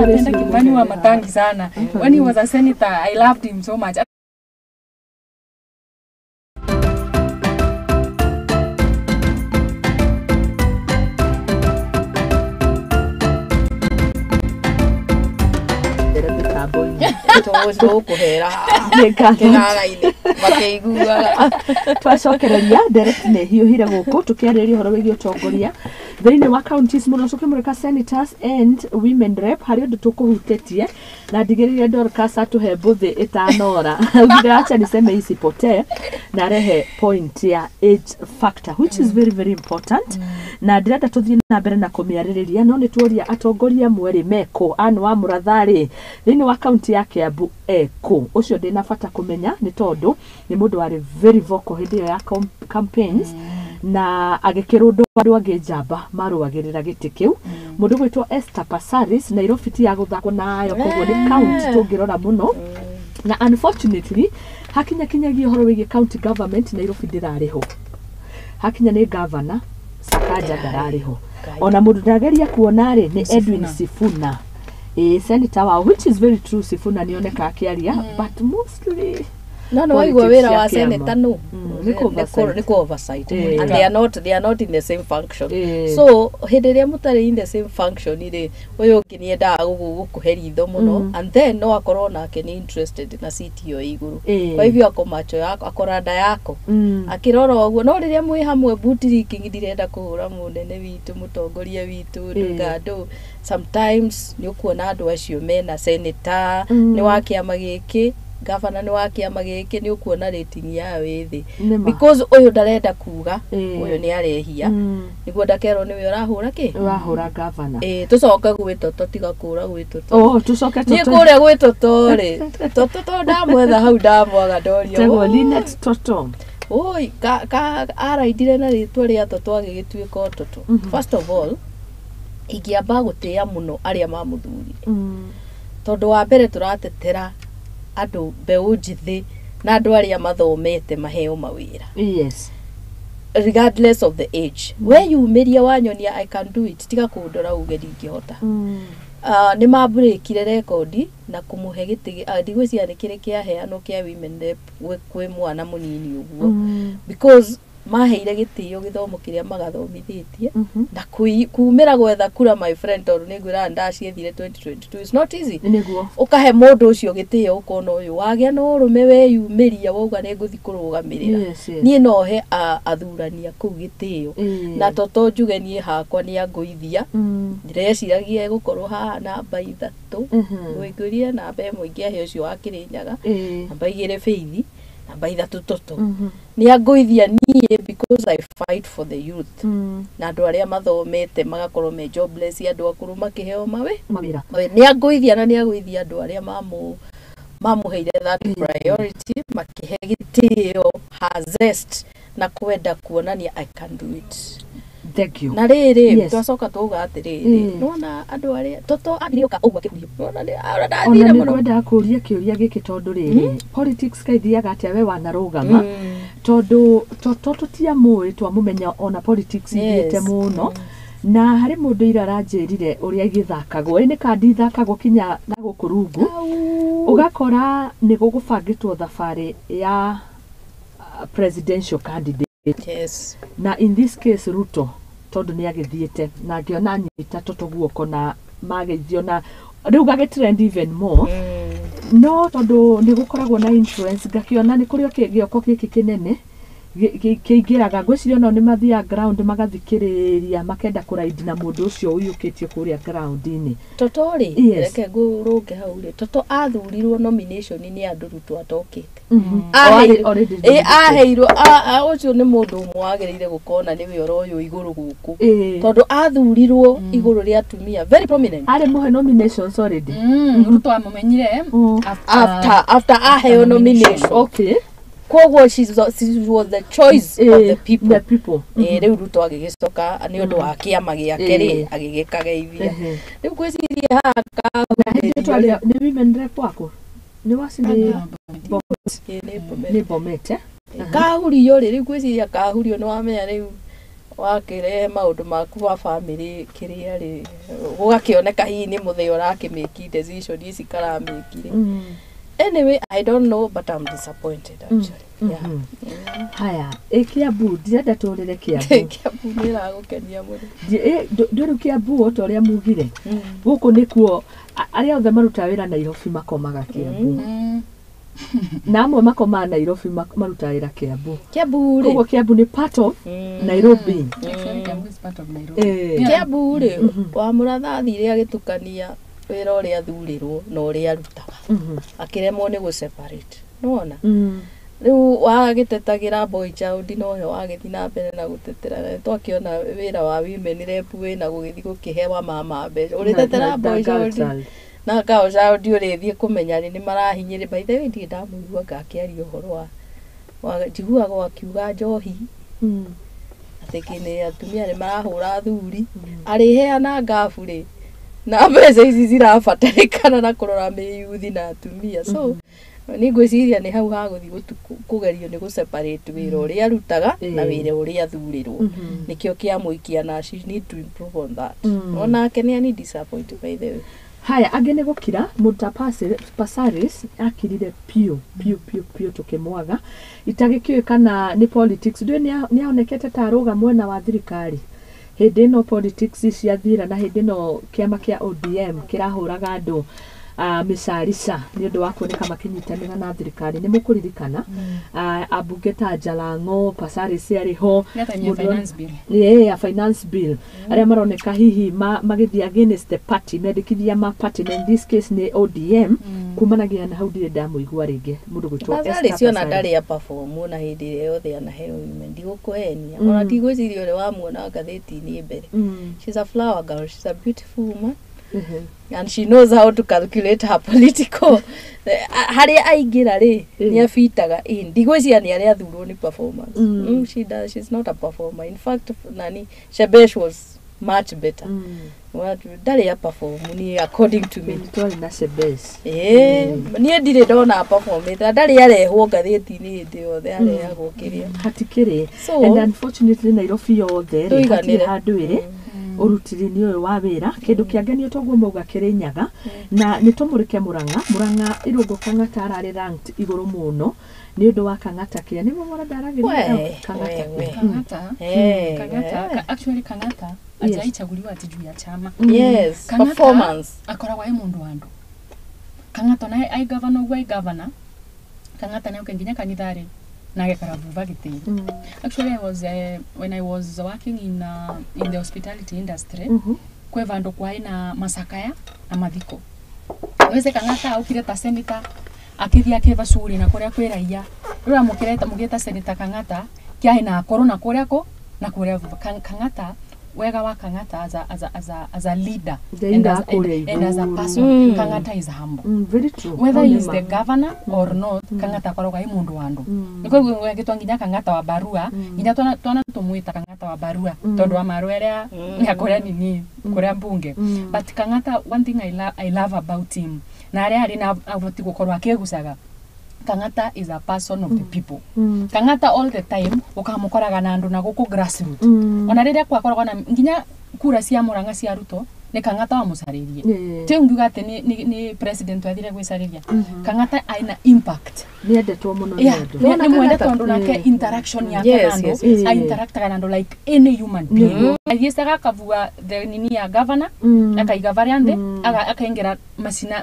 Napenda Kimani wa Matangi sana. When he was a senator, I loved him so much. Tũkũhera kĩgagainĩ makĩiguaga. Twacokereria ndereti nĩ hiũhire gũkũ tũkĩarĩrĩria ũhoro wĩgiĩ ũtongoria thĩinĩ wa counties mũno tũkĩmũrĩka senators and women rep harĩ ũndũ tũkũhutĩtie na ndigĩrĩrie Dorcas atũhe mbũthĩ ĩtanora augire acha niseme isipotee na rehe point ya age factor which is very very important na ndĩrenda tũthiĩ na mbere na kũmĩarĩrĩria no nĩ tuoria atongoria amwe rĩ mekũ Anne wa Mũratha rĩ thĩinĩ wa kaunti ya Kiambu ekũ ũcio ndĩna bata kũmenya nĩ tondũ nĩ mũndũ warĩ very vocal hĩndĩ ĩyo ya campaigns na agĩkĩrũndwo andũ angĩ njamba marũagĩrĩra gĩtĩ kĩu mũndũ gwĩtwo Esther Passaris Nairobi ti ya gũthakwo nayo koguo nĩ county tũngĩrora mũno na unfortunately hakinya kinyagia ũhoro wĩgiĩ county government Nairobi ndĩrarĩ ho hakinya nĩ governor Sakaja ndararĩ ho ona mũndũ ndageria kuona rĩ nĩ Edwin Sifuna senator wao which is very true Sifuna nĩoneka akĩaria but mostly No no waigua wĩra wa senator no nĩ kũ oversight and they are not in the same function so hĩndĩ ĩrĩa mũtarĩ in the same function rĩ ũyũ ũngĩ nĩendaga gũkũhe ritho mũno and then no akorwo nake nĩ interested na seat ĩyo igũrũ kwa hivyo ako macho yako ako rada yako akĩrora ũguo no rĩrĩa mwĩ hamwe bootlicking ndirenda kũhũra mũnene witũ mũtongoria witũ ndũgandũ sometimes nĩ ũkuona andũ acio mena senator nĩ wa kĩama gĩkĩ gavana nĩ wa kĩama gĩkĩ nĩ ũkuona rating yayo ĩ thĩ because ũyũ ndarenda kuga ũyũ nĩ arehia nĩguo ndakerwo nĩwe ũrahũra kĩ ũrahũra gavana tũcoke gwĩ Toto tiga kũra gwĩ Toto oh tũcoke Toto niĩ kũrĩa gwĩ Toto rĩ Toto to ndamwetha hau ndamwaga ndorio tegwo Linet Toto oi ka araindire na rĩtwa rĩa Toto agĩgĩtuĩka Toto first of all ingĩamba gũtĩĩa mũno arĩa mamũthurire tondũ wa mbere tũratetera andũ mbeũ njĩthĩ na andũ arĩa mathomete maheo mawĩra yes regardless of the age we yumĩria wanyonia I can do it tiga kũndora uge ndingĩhota nĩ mambũrĩkire rekondi na kũmũhe gĩtĩ ndigwĩciria nĩ kĩrĩ kĩaheanwo kĩa women rep kwĩ mwana mũnini ũguo because maheire gĩtĩo gĩthomo kĩrĩa magathomithĩtie na kumĩra gwetha kura my friend tondũ nĩ ngwĩraga ndaciethire 2022 it's not easy nĩguo ũkahe mũndũ ũcio gĩtĩo ũkona ũyũ wagĩa na ũrũme weyumĩria wauga nĩ ngũthiĩ kũrũgamĩrĩra niĩ no he athurania kũu gĩtĩo na Toto njuge niĩ hakwa nĩ angũithia ndĩreciragia egũkorwo haha namba 3 ngwĩria namba 1 ingĩahe ũcio wa Kĩrĩnyaga namba 2 Faith namba 3 Toto nĩ angũithia niĩ because I fight for the youth na andũ arĩa mathomete magakorwo me jobless andũ akũrũ makĩheo mawĩra nĩ angũithia na nĩ agũithia andũ arĩa mamũheire that priority makĩhe gĩtĩo her zest na kwenda kuonania I can do it. Thank you. Na rĩrĩ twacoka twauga atĩrĩrĩ nĩwona andũ arĩa Toto ambire gũka ũguo akĩhurio nĩwona ndathire mũno ona nĩngwendaga kũũria kĩũria gĩkĩ tondũ rĩrĩ politics kaithiaga atĩa we wanarũgama tondũ Toto tũtiamũĩ twamũmenya ona politics ithiĩte mũno na harĩ mũndũ ira aranjĩrire ũrĩa igĩthakagwo nĩ kandi ithakagwo kinya na gũkũ rungu ũgakora nĩ gũgũbangĩtwo thabarĩ ya presidential candidate yes na in this case Ruto tondũ nĩ agĩthiĩte na ngĩona anyita Toto guoko na mageithio na rĩu gagĩtrend even more no tondũ nĩ gũkoragwo na influence ngakĩona nĩ kũrĩ gĩoko gĩkĩ kĩnene kĩingĩraga ngwĩciria onao nĩ mathiaga ground magathikĩrĩria makenda kũraidi na mũndũ ũcio ũiyũkĩtio kũrĩa ground-inĩ Toto rĩ reke ngũrũnge hau rĩ Toto athurirwo nomination nĩ andũ Ruto atokĩte aheirwo ũcio nĩ mũndũ ũmwe wagĩrĩire gũkona nĩwe ũroywo igũrũ gũkũ tondũ athurirwo igũrũ rĩa atumia very prominent arĩ mũhe nominations already Ruto amũmenyire after aheo nomination okay koguo she was the choice of the people the people rĩu Ruto agĩgĩcoka nĩ ũndũ wa kĩama gĩake rĩ agĩgĩkageithia rĩu ngwĩciria haha nĩ women rep waku nĩ waci nĩ Bomet kahurio rĩ rĩu ngwĩciria kahurio nĩ wamenya rĩu Wakĩrehe maũndũ maku wa family kĩrĩa rĩ, gũgakĩoneka hihi nĩ mũthee ũrakĩmĩki decision ici karamĩkire. Anyway, I don't know, but I'm disappointed actually. Yeah. Haya, ĩ Kiambu, ndirenda tũrĩre Kiambu. Kiambu nĩ ĩragũkenia mũno. Ndũrĩ Kiambu o ta ũrĩa mugire. Gũkũ nĩkuo arĩa othe marutaga wĩra Nairobi makomaga Kiambu. Na amwe makomaga Nairobi marutaga wĩra Kiambu. Kiambu rĩ. Koguo Kiambu nĩ part of Nairobi. Actually, Kiambu is part of Nairobi. Kiambu rĩ, wa Mũratha athire agĩtukania wĩra ũrĩa athurĩrwo na ũrĩa arutaga. Akĩremwo nĩ gũ separate. Nĩwona? Rĩu wagĩtetagĩra boy child noyo wagĩthiĩ na mbere na gũtetera na twakĩona wĩra wa women rep wĩna gũgĩthiĩ gũkĩhewa mama mbeca ũrĩtetera boy child na girl child ũrĩthiĩ kũmenya rĩ nĩ marahinyĩrĩ. By the way, ndirĩ ndamũigua ngakĩaria ũhoro wa njiguaga akiuga njohi atĩ kĩnĩ atumia nĩ marahũra athuri arĩheana ngabu rĩ na mbeca ici cirabatarĩkana na kũrora mĩyuthi na atumia, so nĩ ngwĩciria nĩ hau hagũthiĩ kũgerio nĩ gũ separate wĩra ũrĩa arutaga na wĩra ũrĩa athurĩrwo, nĩkĩo kĩamũikia na she need to improve on that. Onake nĩ ani disappointed by the way. Haya, angĩ nĩ gũkira Mũta Passaris akirire piũ piũ piũ piũ tũkĩmwaga itagĩkĩũĩ kana nĩ politics. Ndũĩ nĩaonekete ta arũga mwena wa thirikari hĩndĩ ĩno politics ciathira, na hĩndĩ ĩno kĩama kĩa ODM kĩrahũraga andũ mĩcarica nĩ ũndũ wa kuoneka makĩnyitanĩra na thirikari. Nĩ mũkũririkana ambunge ta Jalango, Passaris arĩ ho, ya finance bill, arĩa maroneka hihi magĩthiĩ against the party, mendekithia ma party, na in this case nĩ ODM. Kumanagia na hau ndirĩ ndamũigua rĩngĩ mũndũ gwĩtwo Passaris ona ndarĩ a perform na hĩndĩ ĩrĩa yothe anaheo women, ndigũkũhenia ona ndigwĩciria ũrĩa wamuona ngathĩti-inĩ mbere. She's a flower girl, she's a beautiful woman. And she knows how to calculate her political harĩa aingĩra rĩ nĩ abitaga in. Ndigwĩciria nĩ arĩa athurwo nĩ performance. She does, she's not a performer. In fact, nani Shebesh was much better. Ndarĩ a perform ni according to me. Twarĩ na Shebesh. Niĩ ndirĩ ndona performĩte, ndarĩ arehwo ngathĩti-inĩ hĩndĩ yothe arehagwo kĩrĩa hatikĩrĩ. And unfortunately Nairobi yothe rĩ hatirĩ handũ ĩrĩ ũrutĩri-inĩ ũyũ wa wĩra. Kĩndũ kĩangenio toguo mauga kĩrĩ Nyaga, na nĩ tũmũrĩke Mũrang'a. Mũrang'a Irũngũ Kang'ata ararĩ ranked igũrũ mũno nĩ ũndũ wa Kang'ata kĩa nĩ mũmora ndaragĩria Kang'ata. Kang'ata actually Kang'ata ajaichaguliwa ati juu ya chama. Yes, performance akoragwo e mundu wa andu. Kang'ata naye ai governor uguo ai governor Kang'ata naye nginya kanitha-rĩ na agekara vuva gĩtĩri. Actually I was when I was working in the hospitality industry, kwe vandu kwai na masakaya na mathiko. Weze Kang'ata aukire ta senator akithia akiva curi na kuria kwi raia. Riu amukireta mugita senator Kang'ata kiai na akoro na kuria ko na kuria vuva. Kang'ata wega wa Kang'ata as a leader and as a person. Kang'ata is humble. Very true. Whether he is the governor or not, Kang'ata akoragwo ai mundu wa andu. Niko gwetwo nginya Kang'ata wa barua, nginya twana tumwita Kang'ata wa barua tondu wa marua aria ya kuria nini kuria mbunge. But Kang'ata, one thing I love about him, na aria ari na avoti gukorwo akigucaga, Kang'ata is a person of the people. Kang'ata all the time ukamukoraga na andu na guku grassroots. Ona riria kwakoragwo na nginya kura cia Murang'a cia Ruto ni Kang'ata wamucaririe. Ti ngiuga ati ni president wathire gwicariria. Kang'ata aina impact. Ni endetwo muno ni andu. Ni mwende tondu nake interaction yake na andu, a interactaga na andu like any human being. Athiicaga akavua the nini ya governor, akaiga varia nthi, akaingira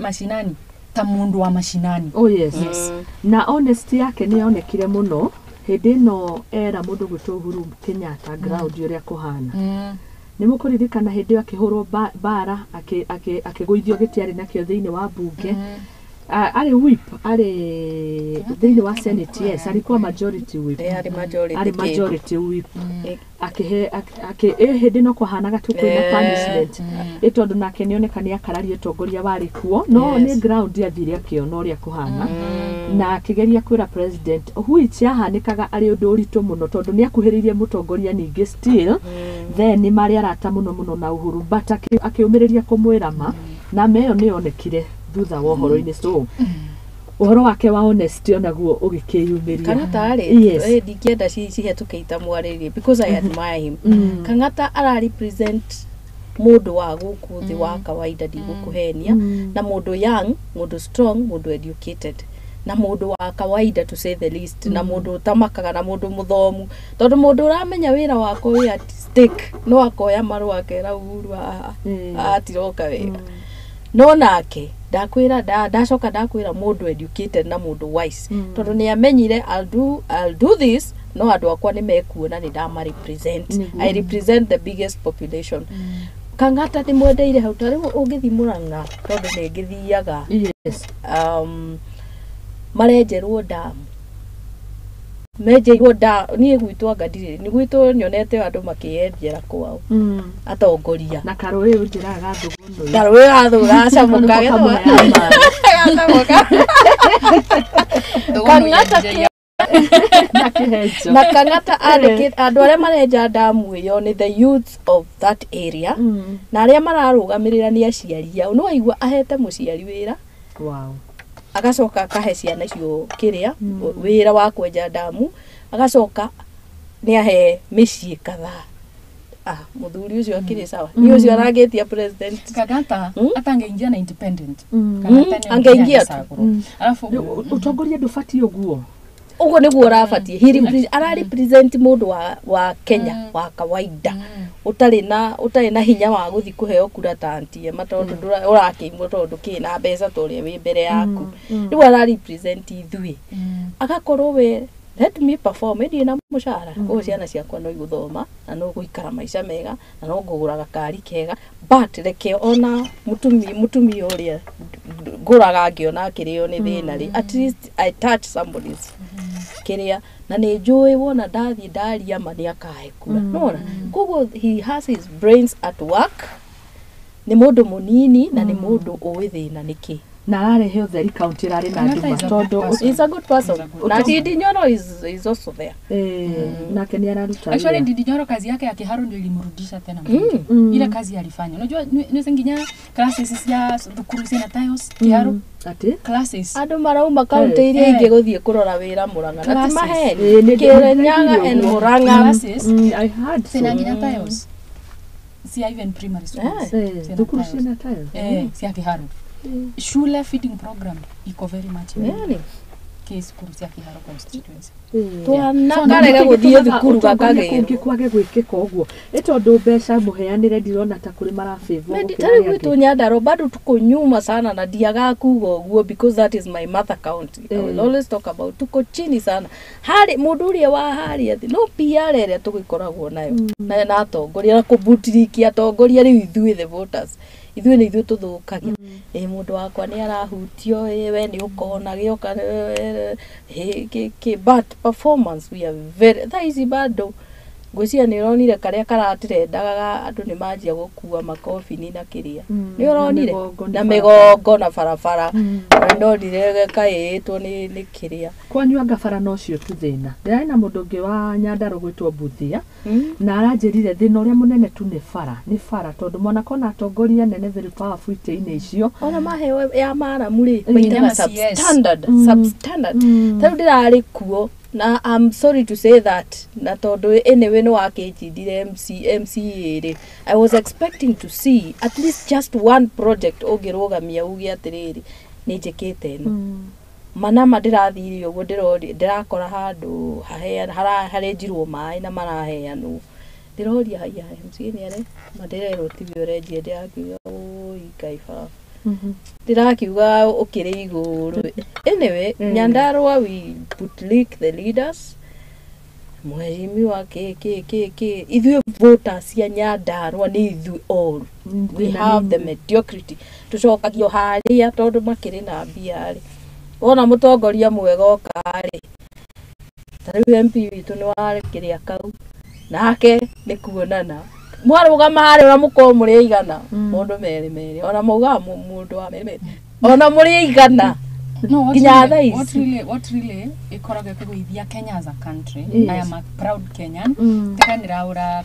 mashinani ta mundu wa mashinani. Oh yes. Yes. Na honesty yake nĩ yonekire mũno hĩndĩ ĩno era mũndũ gwĩtwo Uhuru Kenyatta ground ũrĩa kũhana. Nĩ mũkũririkana hĩndĩ ĩyo akĩhũrwo bara akĩgũithio gĩtĩ arĩ nakĩo thĩinĩ wa mbunge. Arĩ whip, arĩ thĩinĩ wa Senate, yes, alikuwa majority whip. Arĩ majority whip. Akĩhe hĩndĩ ĩno kwahanaga tu kwĩna punishment. Ĩ tondũ nake nĩoneka nĩ akararia ũtongoria warĩ kuo, no nĩ ground athire akĩona ũrĩa kũhana. Na akĩgeria kwĩra president which yahanĩkaga arĩ ũndũ ũritũ mũno tondũ nĩ akuhĩrĩirie mũtongoria ningĩ still then nĩ marĩ arata mũno mũno na Uhuru, but akĩũmĩrĩria kũmwĩra ma na meyo nĩ yonekire thutha wa ũhoro-inĩ. So Ũhoro wake wa honesty onaguo ũgĩkĩyumĩria. Kang'ata rĩ, Yes. ndingĩenda cihetũke itamwarĩrie because I admire him. Kang'ata ara represent mũndũ wa gũkũ thĩ wa kawaida, ndigũkũhenia, na mũndũ young, mũndũ strong, mũndũ educated na mũndũ wa kawaida, to say the least, na mũndũ ũtamakaga na mũndũ mũthomu, tondũ mũndũ ũramenya wĩra wakwa wĩ at stake no akoya marũa akera Uhuru haha atiroka wega. No nake ndakwĩra ndacoka ndakwĩra mũndũ educated na mũndũ wise, tondũ nĩ amenyire I'll do this, no andũ akwa nĩ mekuona nĩ ndama represent. I represent the biggest population. Kang'ata nĩ mwendeire hau. Ta rĩu ũngĩthiĩ Mũrang'a, tondũ nĩ ngĩthiaga, marenjerwo damu, menjeirwo da niĩ gwitũ anga ndirĩ nĩ gwitũ nyonete andũ makĩyenjera kwao atongoria. Na karũĩ ũnjĩraga gathũgũnũ. Karũĩ gathũ gacamũka. Nĩko kamũheaga maĩ. Gacamũka. Kang'ata na kĩhenjo. Na Kang'ata andĩkĩte andũ arĩa marenja damu ĩyo nĩ the youths of that area, na arĩa mararũgamĩrĩra nĩ aciari ao. Nĩ waigua ahete mũciari wĩra, agacoka akahe ciana icio kĩrĩa wĩra wa kwenja damu, agacoka nĩ ahe mĩciĩ kadhaa. Ah, mũthuri ũcio akĩrĩ sawa, niĩ ũcio arangĩtia president. Kang'ata atangeingia na independent. Kang'ata nĩ Angĩingia tu. angĩcagũrwo. Alafu Ũtongoria ndũbatiĩ ũguo. Ũguo nĩguo ũrabatiĩ. He ara represent mũndũ wa Kenya wa kawaida, ũtarĩ na hinya wa gũthiĩ kũheo kura ta Auntie Emma, tondũ ũrakĩimwo tondũ ndũkĩrĩ na mbeca ta ũrĩa wĩ mbere yaku. Rĩu ara represent ithuĩ, agakorwo we, let me perform, ĩndiĩ na mũcara koguo ciana ciakwa no igũthoma na no gũikara maica mega na no ngũgũra gakari kega, but reke ona mũtumia ũrĩa ngũraga ngĩona akĩrĩo nĩ thĩna rĩ, at least I touch somebody's kĩrĩa, na nĩ njũĩ wona ndathiĩ ndaria ma nĩ akahe kura nona. Koguo he has his brains at work. Nĩ mũndũ mũnini na nĩ mũndũ ũĩ thĩna nĩkĩ. Na ararehe ũtheri kaunti ĩrarĩ na Kang'ata nduma is a good tondũ person. He's a good person. He's a good Na person. Ndindi Nyoro is also there. Nake nĩ araruta Actually, wĩra. Ndindi Nyoro kazi yake ya Kiharu ndio ilimrudisha tena mbunge. Ile kazi alifanya. Unajua ni nginya classes cia thukuru ciina tiles Kiharu Atĩ classes. Andũ marauma kaunti iria ingĩ gũthiĩ kũrora wĩra Mũrang'a na ti Classes. maheni. Nĩ Kĩrĩnyaga and ũguo. Mũrang'a. Classes I heard so. cina nginya tiles. Cia even primary schools. Cina Thukuru tiles. ciĩna tiles. Cia Kiharu. Shule feeding program iko very much in Yani, case cukuru cia Kiharu constituency. Twana So, karega Nĩkĩ gũthiĩ gĩtũmaga thukuru ũtongoria gakagĩrwo. kũngĩ kwage gwĩkĩka ũguo? Ĩ tondũ mbeca mũheanĩre ndirona ta kũrĩ marabĩvwo gũkĩra Tarĩu arĩa gwitũ angĩ. Nyandarua bado tuko nyuma sana, na ndiagaga kuga ũguo because that is my mother county. I will always talk about tuko chini sana harĩ mũndũ ũrĩa wa harĩa thĩ. No PR ĩrĩa tũgĩkoragwo nayo na atongoria na kũbutirikia atongoria rĩu, ithuĩ the voters, ithuĩ nĩ ithuĩ tũthũkagia. Ĩ mũndũ wakwa nĩ arahutio, ĩ we nĩ ũkona gĩoka ĩ kĩ kĩ, but performance we are very, thaa ici bado ngwĩciria nĩ ũronire karĩa karatirendaga andũ nĩ manjia gũkua makobini na kĩrĩa nĩ ũronire na mĩgongo nĩ na barabara. mĩgongo na barabara na ndonire kaĩtwo nĩ kĩrĩa. Kwanyu anga bara nocio tu thĩna? Ndĩrarĩ na mũndũ ũngĩ wa Nyandarua gwĩtwo Mbuthia na aranjĩrire thĩna ũrĩa mũnene tu nĩ bara, nĩ bara, tondũ mwanakona atongoria nene very powerful itĩ-inĩ icio. Ona maheo ya maramu rĩ, maitaga Ma CS. substandard, substandard. Tarĩu ndĩrarĩ kuo na I'm sorry to say that, na tondũ anyway nĩ wakĩnjindire MC, MCA rĩ, I was expecting to see at least just one project ũngĩrũgamia uge atĩrĩrĩ, nĩ njĩkĩte ĩno. Manama ndĩrathire ũguo ndĩrakora handũ harenjirwo maĩ na maraheanwo. Ndĩroria, haiya, MCA nĩ are ma ndĩrerwo tiwe ũrenjia. Ndĩrakiuga, ũi Ngai baba, ndĩrakiuga ũkĩrĩ igũrũ. Anyway, Nyandarua we bootlick the leaders, mheshimiwa kĩ kĩ kĩ kĩ. Ithuĩ voters cia Nyandarua nĩ ithuĩ oru. We have the mediocrity, tũcokagio harĩa tondũ makĩrĩ na mbia rĩ, wona mũtongoria mwega oka rĩ, ta rĩu MP witũ nĩ wa kĩrĩa kau nake nĩ kuonana mwarũgama harĩa ona mũkorwo mũrĩ aigana, mũndũ merĩ merĩ, ona maugaga mũndũ wa merĩ merĩ, ona mũrĩ aigana. No, what Nginya really, thaa ici. what really ikoragwo ĩkĩgũithia Kenya as a country. Yes. I am a proud Kenyan. Tiga nĩraũra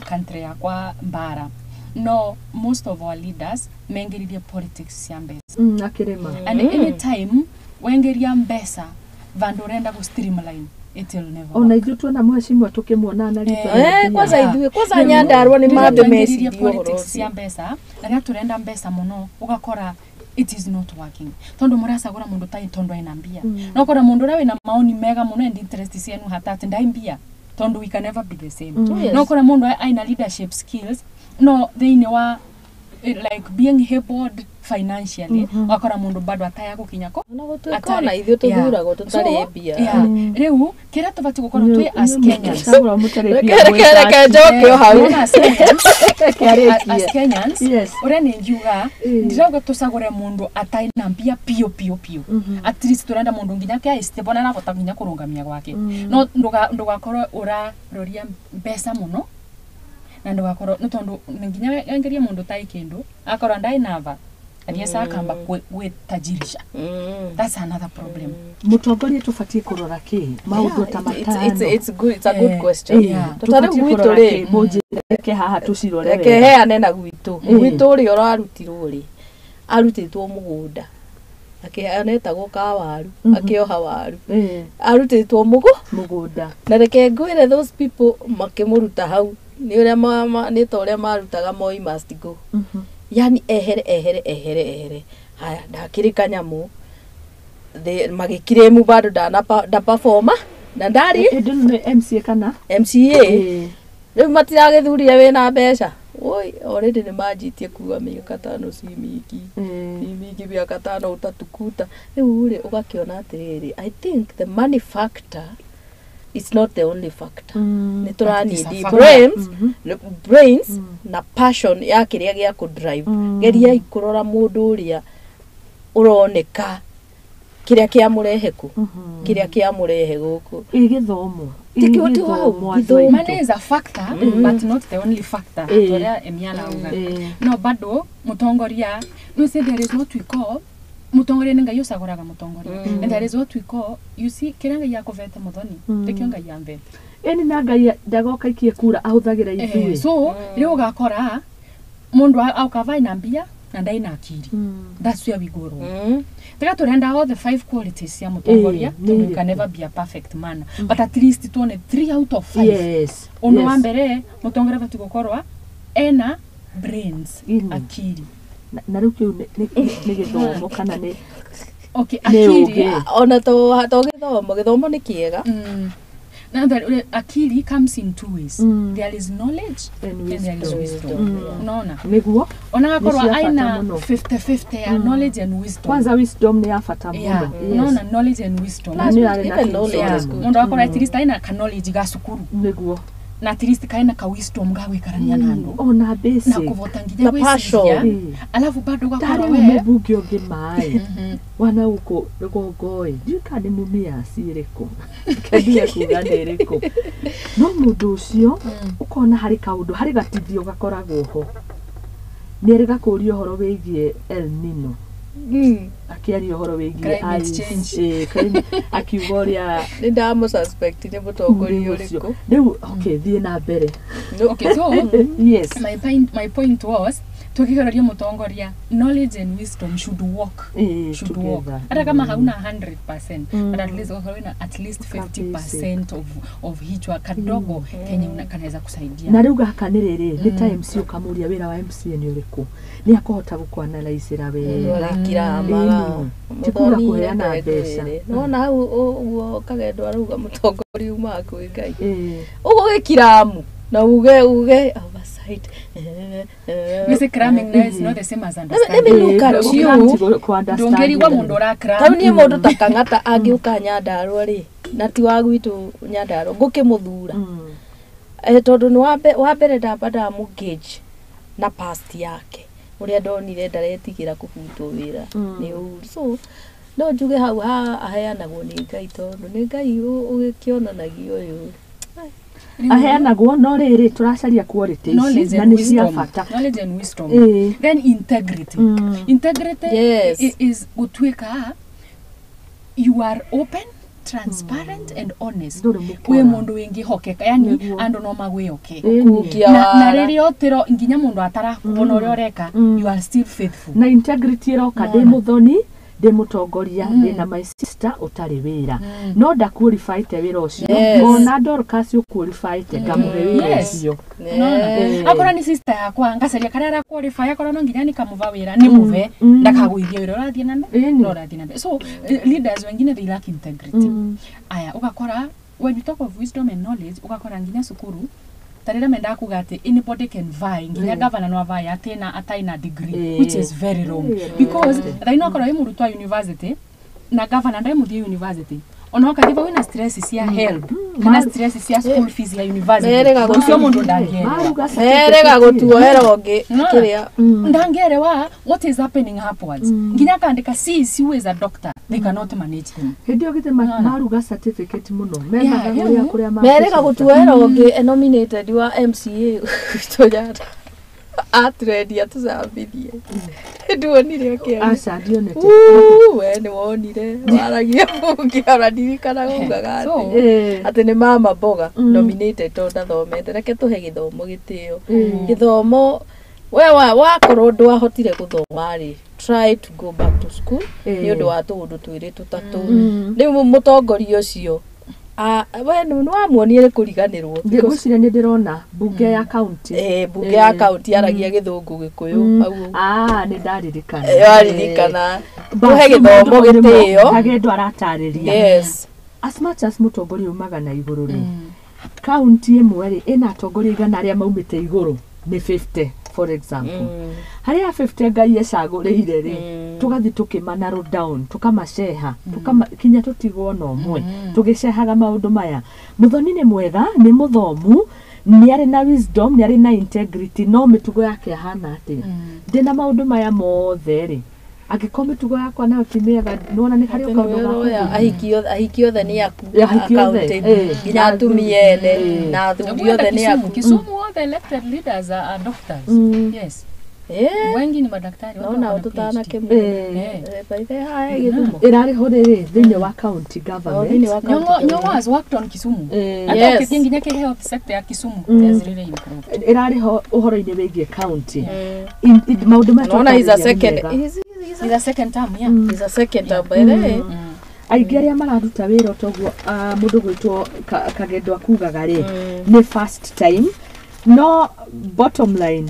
country yakwa mbara. No most of our leaders mengeririe politics cia mbeca. Akĩrĩma. And anytime Wengeria mbeca vandu urenda ku streamline, it will never Ona work. ithuĩ tuona mheshimiwa tũkĩmuona na ritwa rĩa mbia. Kwanza ithuĩ kwanza Rĩu, Nyandarua nĩ rĩrĩa mambe twaingĩririe mecirie ũhoro politics ũcio. cia mbeca na rĩrĩa turenda mbeca mũno ũgakora it is not working, tondu muracagura mundu tai tondu aina mbia, no kora mundu uria wina maoni mega muno and interest cienu hatati ndai mbia, tondu we can never be the same. Yes. No kora mundu aina leadership skills no thiini wa like being able financially, wakora mundu bado ataya gukinya ko Ona gũtuĩka atarĩ- ona ithuĩ tũthuragwo Yeah. tũtarĩ So, mbia. yeah. Rĩu kĩrĩa tũbatiĩ gũkorwo twĩ as Kenyans, Mũcagũra mũtarĩ mbia Reke mwĩta reke atĩ. njoke o hau. Unaona, as Kenyans, Reke arĩkie. as Kenyans, Yes. uria ningiuga ndirauga tucagure mundu atai na mbia pio pio pio. At least turenda mundu nginya kia stable na arabota nginya kurungamia gwake, no ndugakorwo uraroria mbeca muno na ndugakorwo ni tondu nginya wengeria mundu tai kindu akorwo ndai nava athiesa akamba gwitajirisha. That's another problem. Mũtongoria tũbatiĩ kũrora kĩ maũndũ ta matano? It's good, it's a good question. Yeah. Tondũ rĩu Tũbatiĩ gwitũ kũrora rĩ, kĩ? Mũnjĩre, reke haha tũcirore reke wega. heane na gwitũ. Gwitũ ũrĩa ũrarutirwo rĩ, arutĩtwo mũgũnda anetagwo kawaru, akĩoha waru, arutĩtwo mũgũ Mũgũnda. Na reke ngwĩre, those people makĩmũruta hau nĩ ũrĩa nĩ ta ũrĩa marutaga Moi must go, yani ehere ehere ehere ehere. Haya, ndakĩrĩ kanyamũ magĩkirĩmu bado ndana ndaperforma na ndarĩ Ĩndĩ ĩno nĩ MCA kana? MCA. Rĩu matiragĩthurire wĩna mbeca. Oi, already nĩ manjitie kuga mĩaka 5 si mingi, si mingi, mĩaka 5 utatukuta. Rĩu rĩ, ũgakĩona atĩrĩrĩ, I think the money factor is not the only factor. Nĩ But it is a tũranindi factor. brains, brains na passion ya kĩrĩa gĩa kũ drive. Geriai kũrora mũndũ ũrĩa ũroneka kĩrĩa kĩamũrehe kũ, kĩrĩa kĩamũrehe gũkũ. Ĩ gĩthomo. Ti kĩo ti hau, Gĩthomo, andũ gĩthomo. aitũ. Money is a factor, but not the only factor, toria Emiana auga. No bado mutongoria, no say there is what we call mutongoria nĩ Ngai ũcagũraga mũtongoria, and there is what we call, you see, kĩrĩa Ngai akũvete mũthoni tikĩo Ngai amvete. Ĩni na Ngai ndagoka ikie kura ahũthagĩra ithuĩ. So rĩu ũgakora mũndũ aukava ina mbia na ndaina akiri. That's where we go wrong. Tiga turenda all the five qualities cia mũtongoria, Nĩ tondũ you can irĩkũ? never be a perfect man, but at least tuone three out of five. Undu wa mbere, mũtongoria abatiĩ gũkorwa ena brains, akiri. Na rĩu kĩu nĩ gĩthomo kana nĩ Okay, Nĩ akiri. ũũgĩ. Ona to gĩthomo, gĩthomo nĩ kĩega. Now that akili comes in two ways. There is knowledge And and there is wisdom. wisdom. Unaona? Nĩguo. Ona gakorwo Nĩ cia bata aina mũno. 50-50 ya knowledge and wisdom. Kwanza wisdom nĩ ya bata Yeah. mũno. Yes. Unaona, knowledge and wisdom. Plus, Nĩ arĩ na even knowledge Yeah. is good. Mundu akorwo at least aina ka knowledge ga cukuru Nĩguo. na at least kaina ka wisdom ga gwikarania na andu Ona na basic. kuvota nginya Na gwiciria. passion. Alafu bado ugakorwo Tarĩ we mũmbunge ũngĩ maĩ wana gũkũ rũgongo ĩ, ndiũĩ kana nĩ Mumias ĩrĩkũ, kendia kuga nĩ ĩrĩkũ, no mũndũ ũcio ũkona harĩ kaũndũ, harĩ gatithio gakoragwo ho, nĩ erĩga kũũria ũhoro wĩgiĩ El Nino, akĩaria ũhoro wĩgiĩ Climate ice, change. Akiuga ũrĩa Nĩ ndamũ-suspect nĩ mũtongoria ũcio. ũrĩkũ. Rĩu okay, thiĩ na mbere. Okay, so Yes. my point was tukigereria mutongoria, knowledge and wisdom should work, should work. Together. Hata kama hauna 100%, but at least ukawa na at least 50% of hichwa kadogo kenye kanaweza kusaidia. Na rĩu gaka nĩ rĩrĩ, nĩ ta MC, ũkamũria wĩra wa MCA nĩ ũrĩkũ, nĩ akũhota gũkwanaraicĩra wega. Agĩkiramaga. Ti kuga kũheana mbeca. Nona hau ũguo Kagendo arauga mũtongoria umaga kwĩ Ngai. Ũguo gĩkiramu na uge oversight. We say cramming now is not the same as Let me understanding. look at you. Ndũngĩrigwo mũndũ ũra Tarĩu niĩ mũndũ ta Kang'ata angĩũka Nyandarua rĩ, na ti wa gwitũ Nyandarua, ngũkĩmũthura. Tondũ nĩ wa mbere ndamba ndamũ-gauge na past yake, ũrĩa ndonire ndaretigĩra kũbutwo wĩra nĩ ũru. So no njuge hau ha aheanagwo nĩ Ngai, tondũ nĩ Ngai ũgĩkĩonanagia ũyũ. Aheanagwo, no rĩrĩ tũracaria quality ici Knowledge na and nĩ cia wisdom. bata. Knowledge and wisdom. Then integrity. Integrity Yes. is gũtuĩka you are open, transparent and honest. Ndũrĩ mũkora. Wĩ mũndũ wĩngĩhokeka, yani Nĩguo. andũ no magwĩhoke. Kukia Na wara. rĩrĩa ũtĩro nginya mũndũ atarakuona ũrĩa ũreka, you are still faithful. Na integrity ĩroka ndĩ Nona. mũthoni Ndĩ mũtongoria, ndĩna my sister ũtarĩ wĩra, no ndaqualifyte wĩra ũcio. Yes. Ona Dorcas ũqualifyte, ngamũhe wĩra Yes. ũcio. Unaona? Akorwo ni sister yakwa, ngacaria karia ara qualify, akorwo no nginya nikamuva wira nimuve, ndakagwithia wira urathie na mbere. Ĩni. No urathie na mbere. So leaders wengine, they lack integrity. Aya, ugakora when you talk of wisdom and knowledge, ugakora nginya cukuru tarĩrĩa mendaga kuga atĩ anybody can vie, nginya governor no avae atĩ atarĩ na degree, which is very wrong, because thaa ino akorwo wĩ mũrutwo wa university na governor ndaĩ mũthiĩ university, ona ũkathi wĩna stress cia HELB kana stress cia school fees ya university, Merĩga ũcio mũndũ ndangĩelewa. Maruga Merĩga gũtuoera ũngĩ Unaona? kĩrĩa. Ndangĩelewa what is happening upwards, nginya akandĩka CEC who is a doctor, they cannot manage them. Hĩndĩ ĩyo githĩ maruga certificate mũno methaga Yeah, kũrĩa rĩu. kũrĩa Merĩga mangĩcoka. gũtuoera ũngĩ nominated wa MCA gwitũ Nyandarua, atrendia tũcambithie, nduonire akĩaria? Aca, ndionete. Uu, we nĩ wonire waragia mũngĩ ona ndirikanaga ugaga So, atĩ atĩ nĩ mama mboga nominated tondũ ndathomete. Reke tũhe gĩthomo gĩtĩo. Gĩthomo, we wakorwo ndwahotire gũthoma rĩ, try to go back to school nĩ ũndũ wa tũũndũ twĩrĩ tũtatũ. Rĩu mũtongoria ũcio, we nĩ wamuonire nĩ kũriganĩrwo. Ngwĩciria nĩ ndĩrona mbunge ya kaunti. Mbunge ya kaunti yaragia gĩthũngũ gĩkũyũ hau. Ah, nĩ ndaririkana. Waririkana? Bas, tũhe gĩthomo mũndũ nĩ gĩtĩo. Kagendo aratarĩria. Yes. As much as mũtongoria umaga na igũrũ rĩ, kaunti ĩmwe rĩ ĩna atongoria 100 arĩa maumĩte igũrũ nĩ 50, for example. Harĩa 50 Ngai ecagũrĩire rĩ, tũgathiĩ tũkĩma narrow down, tũkamaceha, tũkama kinya tũtigwo na ũmwe, tũgĩcehaga maũndũ maya. Mũthoni nĩ mwega, nĩ mũthomu, nĩ arĩ na wisdom, nĩ arĩ na integrity, no mĩtugo yake ahana atĩa? Ndĩna maũndũ maya mothe rĩ, angĩkorwo mĩtugo yakwa nayo ti mĩega, nĩwona nĩ harĩ Atĩ kaũndũ nĩwe ũroya ga ahiki othe nĩ aku. Ahiki othe, accounted. Nginya na atumia ene na athuri Hebu enda othe nĩ Kisumu. aku. Kisumu, all the elected leaders are doctors. Yes. Wengi ni madaktari. Watu Nona wako na PhD. tũtanake mũno haya gĩthumo. Ĩrarĩ ho rĩrĩ thĩinĩ wa county O, thĩinĩ government. wa Nyong'o county. Nyong'o has worked on Kisumu. Hata ũkĩthiĩ nginya kĩ health sector ya Kisumu, has really improved. Ĩrarĩ ho ũhoro-inĩ wĩgiĩ county. Maũndũ maya Naona he's a twatarĩria nĩ second mega. It's a second term, yeah. He's a second term by the way. Aingĩ arĩa mararuta wĩra toguo mũndũ gwĩtwo Kagendo akugaga rĩ, nĩ first time. No bottom line,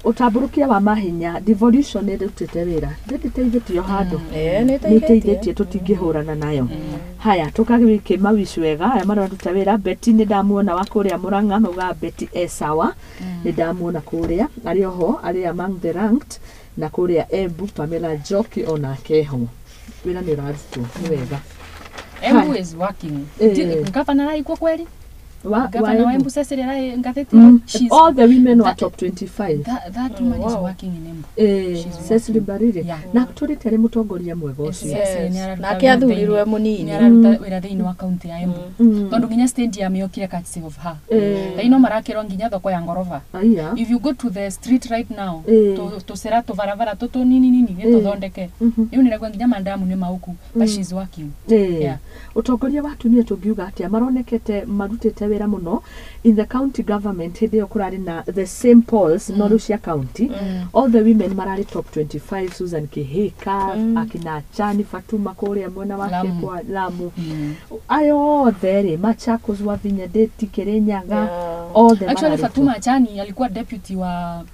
ũtambũrũkia wa mahinya, devolution ĩrutĩte wĩra, ndĩteithĩtio handũ. Nĩ Nĩ ĩteithĩtie. ĩteithĩtie, tũtingĩhũrana nayo. Haya, tũkagĩke mawici wega aya mararuta wĩra. Beti nĩ ndamuona wa kũrĩa Mũrang'a, maugaga Beti e sawa, nĩ ndamuona kũrĩa arĩ oho, arĩ among the ranked. Na kũrĩa Embu, Pamela Njoki onake ho, wĩra nĩ ũrarutwo, nĩ wega. Embu is working. Governor araikwo kweli? Governor wa Embu. Embu Cecily arai ngathĩti. All the women were top 25. That woman is working in Embu. She's Cecily working. Mbarire. Na tũrĩte arĩ mũtongoria mwega ũcio. Yes. Yes. Nĩ araruta Nake wĩra athurirwo e thĩinĩ. mũnini. Nĩ araruta wĩra thĩinĩ wa kaunti ya Embu. Tondũ nginya stadium yokire courtesy of her. Thaa ino marakĩrwo nginya thoko ya ngoroba. Aya. If you go to the street right now, tũcĩra tũbarabara tũtũ nini nini nĩ tũthondeke. Rĩu nĩraigua nginya mandamu nĩ mauku, but she's working. Yeah. Ũtongoria wa atumia tũngiuga atĩa maronekete marutĩte wĩra mũno in the county government? Hĩndĩ ĩyo kũrarĩ na the same polls, no rĩu cia county, all the women mararĩ top 25. Susan Kihika, akina Chani Fatuma kũrĩa mwena wake Lamu. kwa Lamu, ayo othe rĩ, Machakos, Wavinya Ndeti, Kirinyaga, othe Actually, mararĩ Fatuma Achani alikuwa deputy wa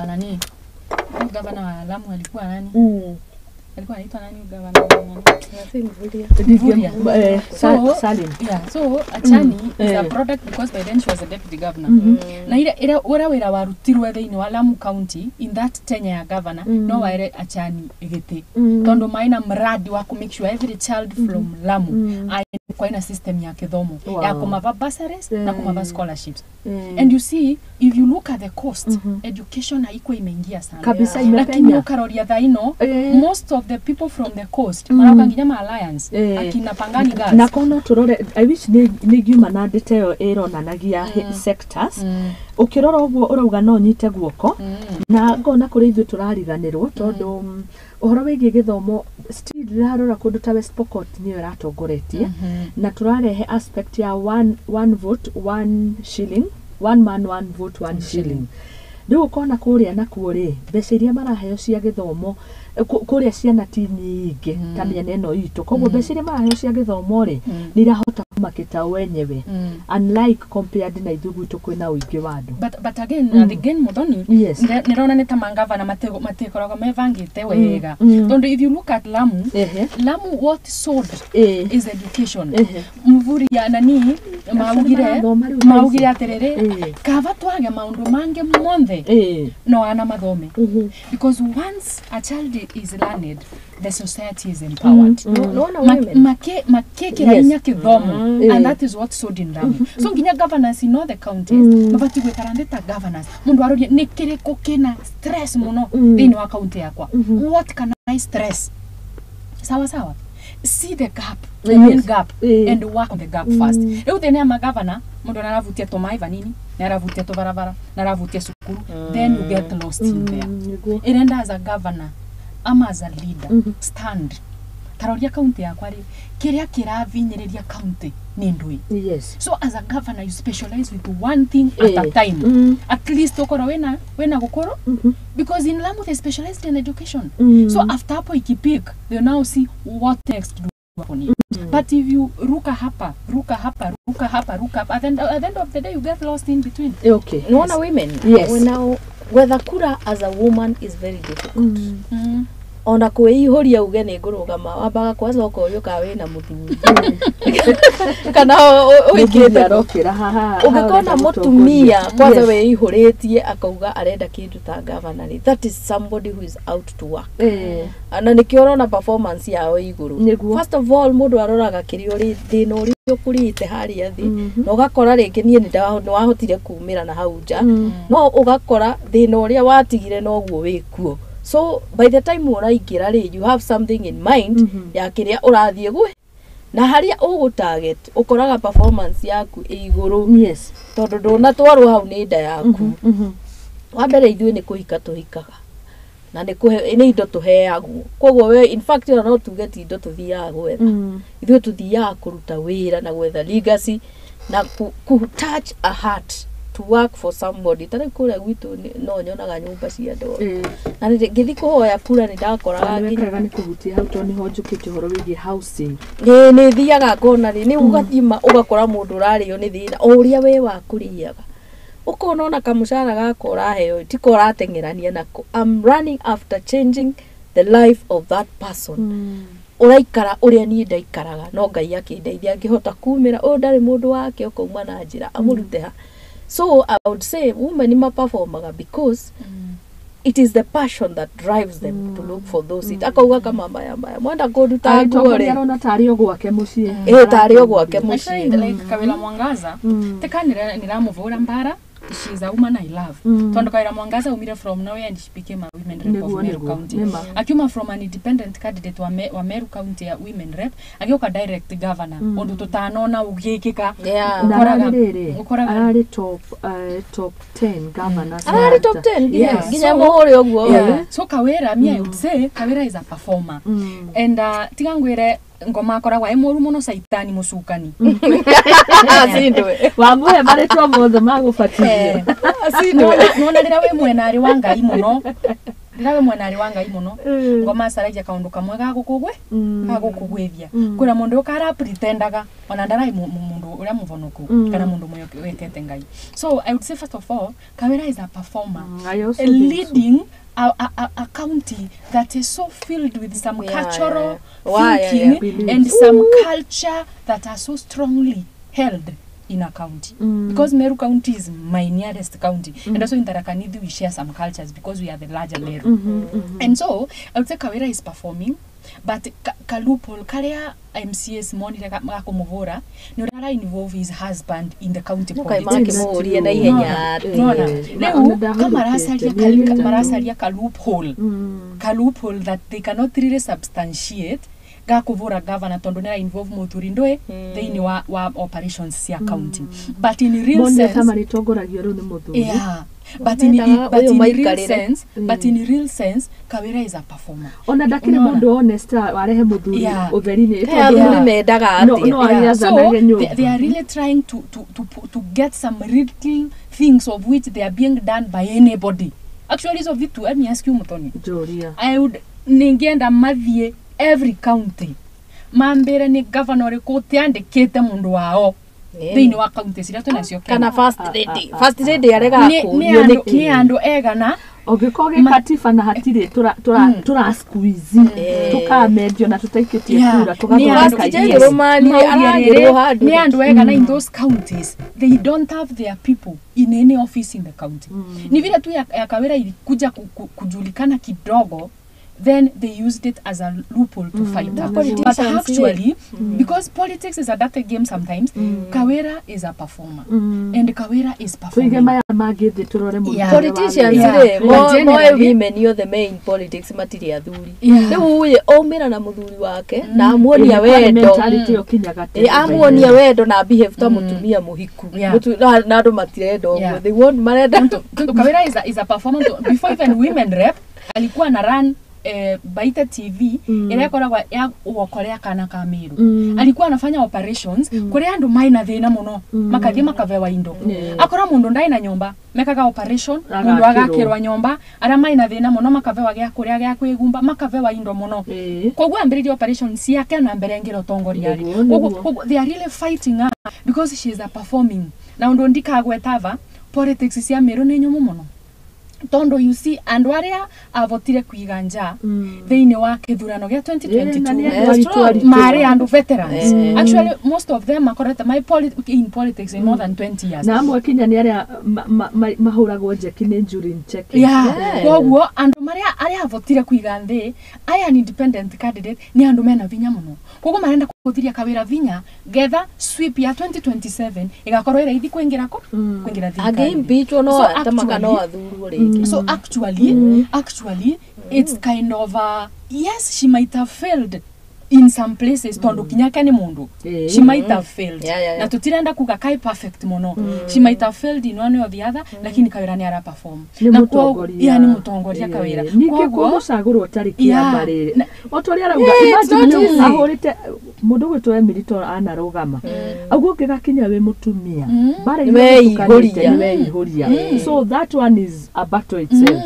nani? Huyu gavana wa Lamu alikuwa nani? Alikuwa anaitwa nani huyu gavana wa nani? Ndingĩ- Mvurya. Salim. Yeah, so Achani is a product because by then she was a deputy governor. Na ile ile ura wira warutirwe thĩinĩ wa Lamu County in that tenure ya governor, no waere Achani gĩtĩ, tondu maina mradi wa ku make sure every child from Lamu kwa ina system ya kithomo ya kumava bursaries na kumava scholarships. And you see, if you look at the cost, education haikuwa imeingia sana. Kabisa. Lakini Imepenya. ukaroria thaa ino, most of the people from the coast marauka nginya ma alliance, akina Pangani Girls. Na kono tũrore, I wish nĩ ngiuma na ndĩte ĩyo ĩronanagia sectors. Ũkĩrora ũguo ũrauga no nyite guoko na ngona kũrĩ ithuĩ tũrariganĩrwo, tondũ ũhoro wĩgiĩ gĩthomo still ndĩrarora kũndũ ta West Pokot nĩyo ĩratongoretie, na tũrarehe aspect ya one vote one shilling, one man one vote one shilling. Rĩu ũkona kũrĩa nakuo rĩ, mbeca iria maraheo cia gĩthomo kũrĩa ciana ti nyingĩ ta mĩena ĩno itũ, koguo mbeca iria maraheo cia gĩthomo rĩ, nĩ irahota kũmakĩta wenyewe, unlike compared na ithuĩ gwitũ kwĩna ũingĩ wa andũ. But again Muthoni, Yes. nĩrona nĩ ta mangavana matikoragwo mebangĩte wega, tondũ if you look at Lamu, Lamu, what sold is education. Mvuri ya nani maugire Nĩmarathoma rĩu thaa maugire ici. atĩrĩrĩ, kaba twage maũndũ mangĩ monthe, no ana mathome, because once a child is learned, the society is empowered. Nona women Makĩkĩra inya kĩthomo, and that is what sold in Lamu. So nginya governors in all the counties mabatiĩ gwĩkara nthĩ ta governors, mũndũ arorie nĩ kĩrĩkũ kĩna stress mũno thĩinĩ wa county yakwa, what can I stress, sawa sawa, see the gap, the main gap, and work on the gap first. Rĩu thĩna ya magavana, mũndũ nĩaravutia tũmaĩ vanini, nĩaravutia tũbarabara, nĩaravutia cukuru, then you get lost in there. Ĩrenda as a governor ama as a leader, stand taroria kaunti yakwa rĩ, kĩrĩa kĩravinyĩrĩria kaunti nĩ ndũĩ. So as a governor, you specialize with one thing at a time. At least ukorwo wĩna gũkũrũ, because in Lamu they specialized in education. So after hapo ikipick, they now see what next do hapo ni. But if you ruka hapa, ruka hapa, ruka hapa, ruka hapa, at the end of the day you get lost in between. Nona women, now gwetha kura as a woman is very difficult. Ona kwĩihũria uge nĩ ngũrũgama, wambaga kwanza ũkorio kana wĩna mũthuri kana ũhikĩte. Arokĩra haha. Ũngĩkona mũtumia kwanza wĩihũrĩtie akauga arenda kĩndũ ta governor rĩ, that is somebody who is out to work, na nĩkĩo ũrona performance yao ĩ igũrũ. First of all, mũndũ aroraga kĩrĩa ũrĩ thĩna ũrĩa ũkũrĩte harĩa thĩ, na ũgakora rĩngĩ niĩ nĩ wahotire kumĩra na hau nja, no ũgakora thĩna ũrĩa watigire noguo wĩkuo. So by the time ũraingĩra rĩ, you have something in mind ya kĩrĩa ũrathiĩ gwĩ na harĩa ũgũ target, ũkoraga performance yaku ĩ igũrũ, tondũ ndũnatwarwo hau nĩ nda yaku. Wa mbere, ithuĩ nĩ kũhika tũhikaga na nĩ kũhe nĩ indo tũheagwo, koguo we in fact ona no tuge ti indo tũthiaga gwetha, ithuĩ tũthiaga kũruta wĩra na gwetha legacy na ku touch a heart, to work for somebody. Ta rĩu kũrĩa gwitũ no nyonaga nyũmba cia andũ, na ngĩthiĩ kũhoya kura nĩ ndakoraga nginya Nĩwekaga nĩ kũhutia hau, tondũ nĩho njũkĩte ũhoro wĩgiĩ housing. Nĩ thiaga ngona rĩ, nĩ ũgathiĩ ũgakora mũndũ ũrarĩo nĩ thĩna o ũrĩa we wakũrĩaga, ũkona ona kamũcara gaka ũraheo tiko ũrateng'erania nako. I'm running after changing the life of that person ũraikara ũrĩa niĩ ndaikaraga, no Ngai akĩndeithia ngĩhota kumĩra ũyũ ndarĩ mũndũ wake ũkauma na njĩra amũrute ha. So I would say women maperformaga because it is the passion that drives them to look for those seats. Akauga kama maya maya mwenda kũnduta nguo Agĩtongoria rĩ, arona tarĩ o gwake mũciĩ. Ĩ, tarĩ o gwake Actually, mũciĩ. like Kawira Mwangaza, teka niramuvura mbara, she's a woman I love, tondu Kawira Mwangaza umire from nowhere and she became a women rep of Nĩguo, Meru nĩguo, County. nĩma. Akiuma from an independent candidate wa Meru County ya women rep, agĩũka direct governor, ũndũ tũtanona ũgĩkĩka. Yeah. Na ararĩ rĩrĩ, ararĩ top 10 governors. Ararĩ top 10 nginya nginya mũhũre ũguo. Yeah. So Kawira, me I would say Kawira is a performer. And tiga ngwire, ngoma akoragwo e mũru mũno, caitani mũcukani. Acindwe. Wamũhe marĩtwa mothe magũbatithio. Acindwe. Nona rĩrĩa wĩ mwenarĩ wa Ngai mũno, rĩrĩa wĩ mwenarĩ wa Ngai mũno, ngoma acaragia kaũndũ kamwe ga gũkũgwe ga gũkũgwĩthia kwĩra mũndũ ũka arapretendaga ona ndarai mũndũ ũrĩa mũvonoku kana mũndũ wĩtete Ngai. So I would say, first of all, Kawira is a performer I also think so. leading a county that is so filled with some cultural thinking Beliefs. and some culture that are so strongly held in a county, because Meru County is my nearest county, and also in Tharaka Nithi we share some cultures because we are the larger Meru. And so I would say Kawira is performing, but ka loophole karia MCAs monire gakumuvura ni uria ara involve his husband in the county Nũkaĩ politics. makĩmũũrie na ihenya atĩ Nona Na riu ona ka maracaria ndahurũkĩte, mĩeri ĩtatũ. maracaria ka loophole, ka loophole that they cannot really substantiate, gakuvura governor tondu nä involve muthuri ndui thiini wa operations cia county, but in real Monire ta sense marĩtongoragio rĩu nĩ mũthuri. Yeah. But in, Mendaga but ũyũ in real maikarĩre. sense, but in real sense, Kawira is a performer. Ona ndakĩrĩ Unaona? mũndũ honest warehe mũthuri Yeah. ũtheri-inĩ. Kaĩ athuri mendaga No, atĩa? no, arĩa So athanage nyũmba. they are really trying to get some little things of which they are being done by anybody. Actually, hizo vitu, let me ask you, Muthoni. Njũria. I would ningienda mathie every county mambire ni governor ũrĩkũ ũtiandĩkĩte mũndũ wao thĩinĩ wa county ciria twĩnacio Kenya. Kana first lady, first lady aregaga Nĩ- nĩ kũũrio andũ- nĩkĩ? nĩ andũ egana. Ũngĩkorwo gĩkatiba na hatirĩ tũra squeeze tũkamendio na tũtaikĩtie Yeah. kura Nĩ tũgathondeka andũ- First yes. lady Romani Mauge aragĩrwo rĩrĩ, handũ. nĩ andũ egana in those counties they don't have their people in any office in the county. Ni vile tu ya Kawira ilikuja kujulikana kidogo, then they used it as a loophole to fight Na her. But politicians, actually, because politics is a dirty game sometimes, Kawira is a performer. And Kawira is Tũige performing. maya mangĩ thĩ tũrore mũrutĩre Yeah. wa Politicians wĩra. Yeah. rĩ, But moe generally- women othe main politics matirĩ athuri. Yeah. Rĩu ĩ aumĩra na mũthuri wake na amuonia Ĩĩ, nĩ wendo. mentality ĩyo kinyaga tene. Ĩ, amuonia wendo na behave ta mũtumia mũhiku. Yeah. Na andũ matirenda ũguo. Yeah. They want, marenda Kawira is a performer. Before even women rep, alikuwa na run Baita TV ĩrĩa ĩkoragwo ya guokorea kana ka Meru. Alikuwa anafanya operations kuria andu maina thina muno, makathie makavewa indo. Akorwo mundu ndai na nyomba mekaga operation, mundu Agakĩrwo. agakirwa nyomba, aria maina thina muno makavewa gĩa kuria, gĩa kwigumba, makavewa indo muno. Ĩĩ. Koguo ambĩrĩrie operation ciake na mbere ngĩra ũtongoria rĩ. Nĩguo, nĩguo. Koguo they are really fighting her because she is a performing na ũndũ ndikagwetava politics cia Meru nĩ nyũmũ mũno, tondu you see andu aria avotire kuiga nja thiini wa kithurano gia Ĩĩ, na nĩ 2022 andũ aritũ aritũ. mari andu veterans. Actually, most of them makorete my in politics in more than 20 years. Na amwe kinya nĩ arĩa mahũragwo njeki nĩ Njuri Ncheke. Yeah. Yeah. Koguo andu maria aria avotire kuiga nthi aya an independent candidate ni andu mena vinya muno, koguo marenda kuthiria Kawira vinya getha sweep ya 2027 igakorwo ira ithi kuingira ko kuingira thirikari. Angĩimpeachwo no So tamaka no actually- athurwo rĩngĩ. So actually it's kind of a, yes, she might have failed in some places, tondu kinyake ni mundu. She might have failed. Yeah. Na tutirenda kuga kai perfect muno. She might have failed in one way or the other, lakini Kawira ni ara perform. Nĩ Na mũtongoria. yeah, ni mutongoria Kawira. Ningĩ Koguo- kũgũcagũrwo ũtarĩ Yeah. kĩama rĩrĩ Na- o ta ũrĩa arauga, Yeah, it's imagine not rĩu easy. ahũrĩte mũndũ ũgwĩtwo Emily to anarũgama ũguo ũngĩgakinya wĩ mũtumia mbara Nĩ iria ũtukanĩte, weihũria. nĩ weihũria, so that one is a battle itself.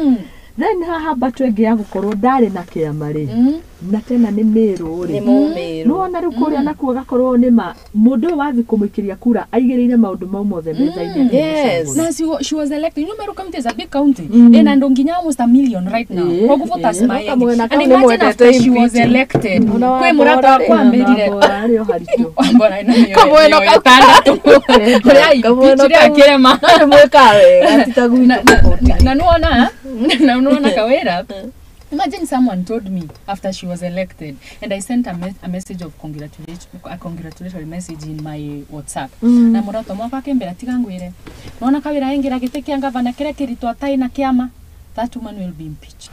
Then haha battle ĩngĩ ya gũkorwo ndarĩ na kĩama rĩ, na tena nĩ Mĩrũ Nĩ rĩ, Mũmĩrũ. nĩwona rĩu kũrĩa nakuo gakorwo nĩ ma mũndũ ũyũ wathiĩ kũmũikĩria kura aigĩrĩire maũndũ mau mothe metha-inĩ. Yes. Na she was elected. You know, Meru County is a big county. Ena andu nginya almost a million right now. Koguo voters mayengi. Kamwena And kau nĩ imagine mwendete after she was impeaching. elected, Ona kwi murata wambora rĩ. wakwa ambirire arĩ o haritũ. Wambora ina mĩoyo Kamwena mĩoyo kau. ĩtandatũ. Kũrĩa Kamwena impeach kau. akĩrema. No nĩ mwĩkaga wega ti ta gwitũ Na- na nuona Kawira. Imagine someone told me after she was elected, and I sent a message of congratulation, a congratulatory message in my WhatsApp. Na mũrata mwakwa akĩmbĩra tiga ngwĩre. Nona Kawira aingĩra gĩtĩ kĩa ngavana kĩrĩa kĩritũ atarĩ na kĩama, that woman will be impeached.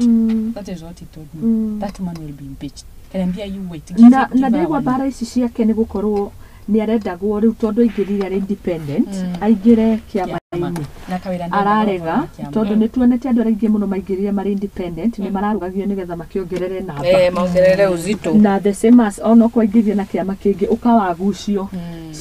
That is what he told me. That woman will be impeached. Kaniambia you wait. Give Na it, give na her ndaigua one. mbara ici ciake nĩ gũkorwo nĩ arendagwo rĩu tondũ aingĩrire arĩ independent aingĩre kĩama-inĩ. Na Kawira ndendaga Ararega gũkorwo na kĩama. tondũ nĩ tuonete andũ arĩa aingĩ mũno maingĩrire marĩ independent nĩ mararũgagio nĩgetha makĩongerere namba. Eh, mongerere uzito. Na the same as onokorwo aingĩrire na kĩama kĩngĩ ũkawagucio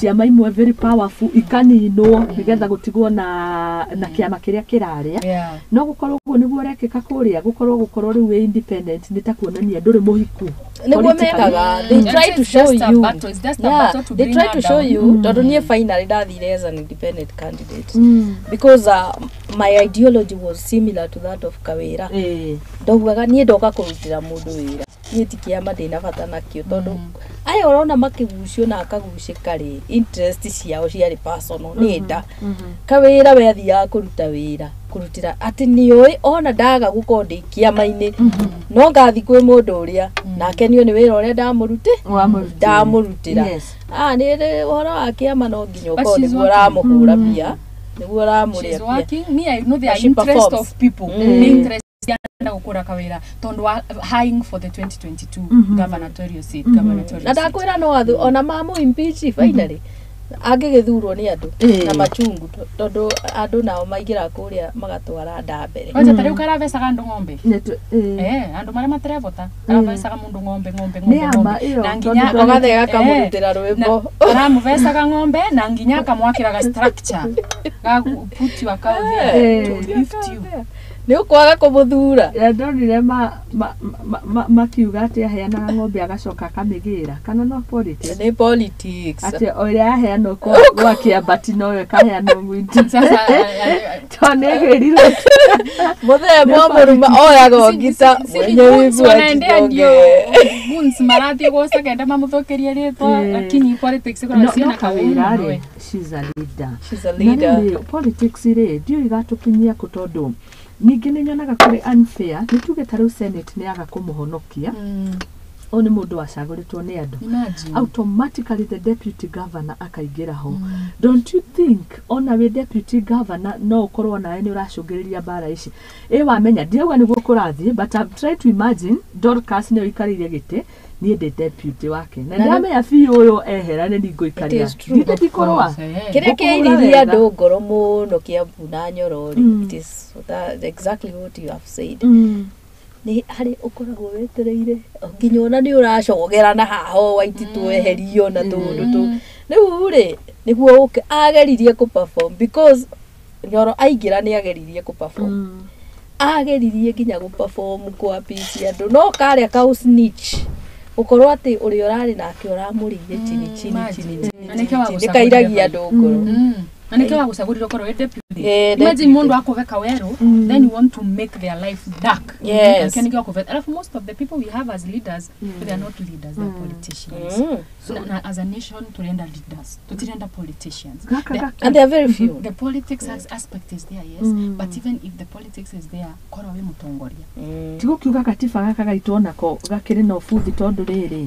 ciama imwe very powerful ikaninwo nĩgetha gũtigwo na kĩama kĩrĩa kĩrarĩa. Yeah. No gũkorwo ũguo nĩguo ũrekĩka kũrĩa gũkorwo rĩu wĩ independent nĩ ta kuonania ndũrĩ mũhiku Nĩguo politically. mekaga, they try It's to show just a you. battle. It's just a Yeah, battle to they bring try her to show down. you tondũ niĩ finally ndathire as an independent candidate because my ideology was similar to that of Kawira. Ĩĩ. Ndaugaga niĩ ndoka kũrutĩra mũndũ wĩra, niĩ ti kĩama ndĩna bata nakĩo, tondũ aya ũrona makĩgucio na akagucĩka rĩ, interest ciao ciarĩ personal nĩ nda. Kawĩra we athiaga kũruta wĩra kũrutĩra atĩ nĩũĩ ona ndaga gũkorwo ndĩ kĩama-inĩ no ngathi kwĩ mũndũ ũrĩa nake niĩ nĩ wĩra ũrĩa Wamũrutĩra. ndamũrutĩra. Yes. Ah, nĩ ũhoro wa kĩama no nginya But ũkorwo she's nĩguo working. ũramũhũra mbia, nĩguo ũramũrĩa She's mbia. working. Me, I know the She interest performs. of people. The interest ya gukura Kawira tondu wa vying for the 2022 gubernatorial seat, gubernatorial Na seat. ndakwĩra no athu ona mamũ impeach finally. Angĩgĩthurwo nĩ andũ Ĩĩ. na machungu tondũ andũ nao maingĩra kũrĩa magatwara nda mbere. Kwanza ta rĩu karabecaga andũ ng'ombe. Ĩĩ. Andũ marĩa matirevota karabecaga mũndũ ng'ombe ng'ombe Nĩ ng'ombe ama ng'ombe ĩyo, na tondũ nginya Ũgathiĩ gakamũrutĩra rwĩmbo. Aramũbecaga ng'ombe na nginya akamwakĩra ga structure ga put your cow there to lift you. Nĩ ũkwaga kũmũthura. Ya ndonire makiuga atĩ aheanaga ng'ombe agacoka akamĩgĩra kana no politics. Nĩ politics. Atĩ o ĩrĩa yaheanwo gwa kĩambati noyo ĩkaheanwo gwitũ. Sasa Tondũ nĩ ĩgĩrirwo. Mũthee mwamũruma oyaga ngita mwenye wivu wanaendea ndio ajinyonge. goons marathiĩ gũca kenda mamũthũkĩrie rĩtwa, lakini politics No ĩkoragwo no ciĩna kawĩra kawĩra rĩ, she's a leader. She's a Na leader. rĩu rĩ, politics rĩ ndiũĩ igatũkinyia kũ tondũ ningĩ nĩ nyonaga kũrĩ unfair. Nĩ tuge ta rĩu Senate nĩ yaga kũmũhonokia, ũyũ nĩ mũndũ wacagũrĩtwo nĩ andũ, Imagine. automatically the deputy governor akaingĩra ho. Don't you think ona wĩ deputy governor no ũkorwo nawe nĩ ũracũngĩrĩria mbara ici? Ĩ wamenya ndirauga nĩguo kũrathiĩ, but I'm trying to imagine Dorcas nĩwe ũikarĩire gĩtĩ, niĩ ndĩ deputy wake na Na nĩ- ndĩramenya biũ ũyũ ehera nĩ ningũikarĩra. It is true. Githĩ ndikũrũa? Kĩrĩa Ngũkũhũra kĩairirie wega. andũ ngoro mũno Kiambu na Nyoro rĩ, it is that, exactly what you have said. Nĩ harĩ ũkoragwo wetereire nginya ona nĩ ũracogera na haha waititwo eherio na tũũndũ tũu. Rĩu rĩ nĩguo ũke ageririe kũ perform because Nyoro aingĩra nĩ ageririe kũ perform, ageririe nginya gũ perform kwa pici andũ no karĩa kau snitch gũkorwo atĩ ũrĩa ũrarĩ nake ũramũrĩire chini chini Imagine. chini chini Na nĩkĩo chini, wagũcagũrire nĩkairagia andũ ngoro. Na nĩkĩo wagũcagũrire ũkorwo wĩ deputy. Eh, Imagine deputy. mũndũ akũve kawerũ, then you want to make their life dark. Yes. Na nĩkĩo akũve. Alafu most of the people we have as leaders, they are not leaders, they are politicians. Na as a nation turenda leaders, tutirenda politicians. Gaka gaka. And they are very few. The politics aspect is there, yes, but even if the politics is there, korwo wĩ mũtongoria. Tigũkiuga gatiba gaka gaitũ onako gakĩrĩ na ũbuthi tondũ rĩrĩ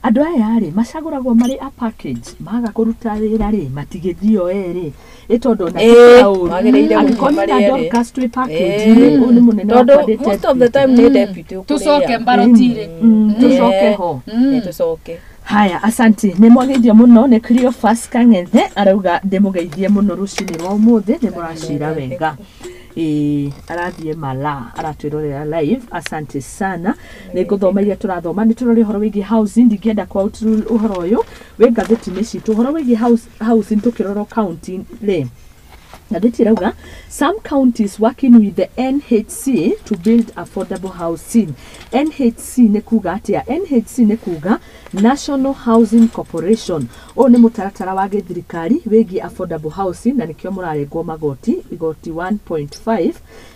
andũ aya rĩ macagũragwo marĩ a package maga kũruta wĩra rĩ matigĩthio erĩ ĩ tondũ ona ti Ĩĩ, ta ũru. magĩrĩire gũthiĩ Angĩkorwo marĩ na erĩ. Dorcas twĩ package Ĩĩ. rĩ ũyũ nĩ mũnene Tondũ wakwa ndĩ most of the deputy. time nĩ deputy ũkũrĩa. Tũcoke mbarotire. Tũcoke ho. Ĩĩ, tũcoke. Haya, asanti, nĩ mwageithio mũno. Nĩ Cleophas Kang'ethe arauga ndĩmũgeithie mũno rũcinĩ rwa ũmũthĩ, nĩ mũracira wega. Ĩĩ, arathiĩ mala aratwĩrorera live. Asante sana. Nĩ ngũthoma iria tũrathoma, nĩ tũrore ũhoro wĩgiĩ housing. Ndingĩenda kwa ũhoro ũyũ wĩ ngathĩti-inĩ citũ, ũhoro wĩgiĩ housing tũkĩrora county rĩ. Ngathĩti ĩrauga some counties working with the NHC to build affordable housing. NHC nĩ kuga atĩa? NHC nĩ kuga National Housing Corporation. Ũyũ nĩ mũtaratara wa gĩthirikari wĩgiĩ affordable housing na nĩkĩo mũrarengwo magoti igoti 1.5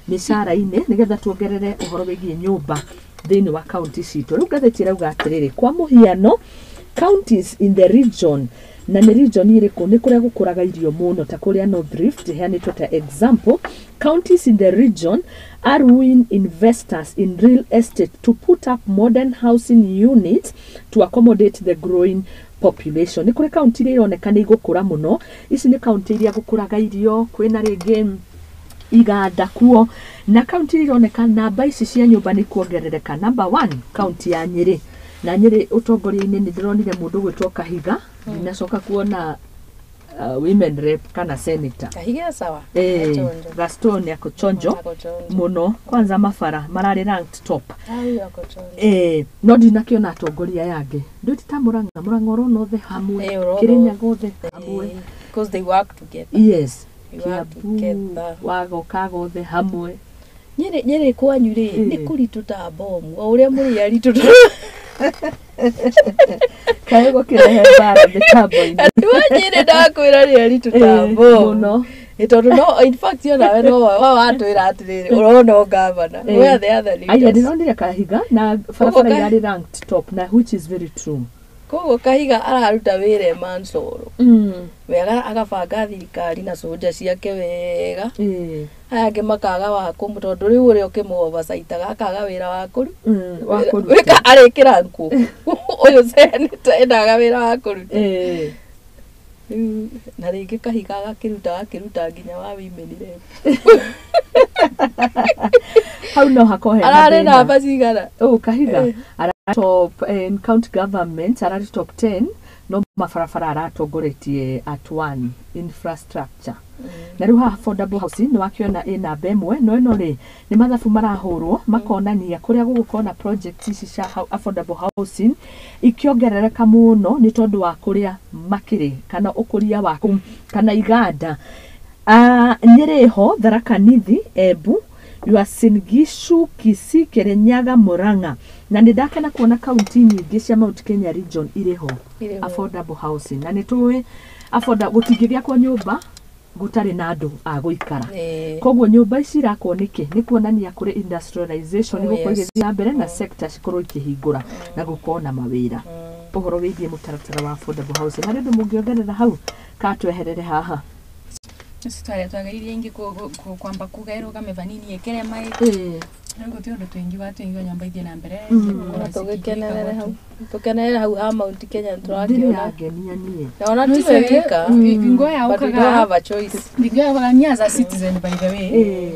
mĩcara-inĩ nĩgetha tuongerere ũhoro wĩgiĩ nyũmba thĩinĩ wa kaunti citũ. Rĩu ngathĩti ĩrauga atĩrĩrĩ, kwa mũhiano counties in the region, na nĩ region ĩrĩkũ? Nĩ kũrĩa gũkũraga irio mũno ta kũrĩa North Rift ĩheanĩtwo ta example. Counties in the region are wooing investors in real estate to put up modern housing units to accommodate the growing population. Nĩ kũrĩ kaunti iria ironeka nĩ igũkũra mũno. Ici nĩ kaunti iria gũkũraga irio, kwĩna rĩngĩ iganda kuo, na kaunti iria ironeka namba ici cia nyũmba nĩ kuongerereka. Number one, kaunti ya Nyĩrĩ. Na Nyĩrĩ ũtongoria-inĩ nĩ ndĩronire mũndũ gwĩtwo Kahiga, ndinacoka kuona women rep kana senator. Kahiga sawa. Eh, Gaston ako chonjo. Ako chonjo. Mũno kwanza mabara mararĩ ranked top. Au ako chonjo. Eh, no ndinakiona atongoria aya angĩ. Ndũĩ ta Mũrang'a, Mũrang'a ũrona othe hamwe. Eh, ũrona Kĩrĩnyaga othe hamwe. Eh, because they work together. Yes. They work Kiambu together. wagokaga othe hamwe. Nyĩrĩ Nyĩrĩ kwanyu rĩ Eh. nĩ kũritũ ta bomu o ũrĩa mũrĩ aritũ. Kaĩ gũkĩrehe mbara mĩtambo-inĩ. Andũ a Nyĩrĩ ndakwĩra nĩ aritũ ta Eh, bomu. mũno. Ĩ tondũ no in fact onawe no wa watwĩra atĩrĩrĩ ũrona o gavana. Eh. We are the other Aya, leaders. ndĩronire Kahiga na barabara Koguo irarĩ ranked top na which is very true. Koguo Kahiga araruta wĩra e Mansoro wega, agabanga thirikari na soldier ciake wega. Eh. Aya angĩ makaga wa kũmũ tondũ rĩu ũrĩa ũkĩmũ-oversightaga akaga wĩra wa kũru Wa kũruta. wĩka arĩkĩra ngũ ũyũ senator endaga wĩra wa kũruta. Eh. Rĩu na rĩngĩ Kahiga agakĩruta nginya wa women rep. Hau no hakorwo hena Ararĩ thĩna. namba cigana? Oh, Kahiga ararĩ top in county government, ararĩ top 10 no Mabarabara aratongoretie at one infrastructure na rĩu haha affordable housing nĩ wakĩona ĩ namba ĩmwe, no ĩno rĩ nĩ mathabu marahũrwo makonania kũrĩa gũgũkorwo na project ici cia affordable housing ikĩongerereka mũno nĩ tondũ wa kũrĩa makĩrĩ kana ũkũria wa kũu kana iganda. Nyĩrĩ ho Tharaka Nithi, Embu, Uasin Gishu, Kisii, Kirinyaga, Murang'a, na nĩ ndakena kuona kaunti nyingĩ cia Mount Kenya region irĩ ho Irĩ ho. Affordable housing, na nĩ tũĩ affordable gũtingĩgĩakwo nyũmba gũtarĩ na andũ a gũikara. Koguo nyũmba ici irakwo nĩkĩ? Nĩ kuonania kũrĩ industrialization gũkorwo ĩgĩthiĩ na mbere na sector cikorwo ikĩhingũra na gũkorwo na mawĩra. Ũhoro wĩgiĩ mũtaratara wa affordable housing, harĩ ũndũ mũngĩongerera hau kana tweherere haha? Twageririe ingĩ kwamba kuga ĩrũgame vanini ĩkĩre mai. Rĩu gũtirĩ ũndũ twingiuga, twingiuga nyũmba ithiĩ na mbere. Na tũgĩkenerere hau, tũkenerere hau ha Mount Kenya. Ndĩrĩ Tũrakĩona yangenia niĩ. Na ona ti wika. Bingo ya But we don't ukaga have a choice. Bingo ya ukaga ni as a citizen, by the way,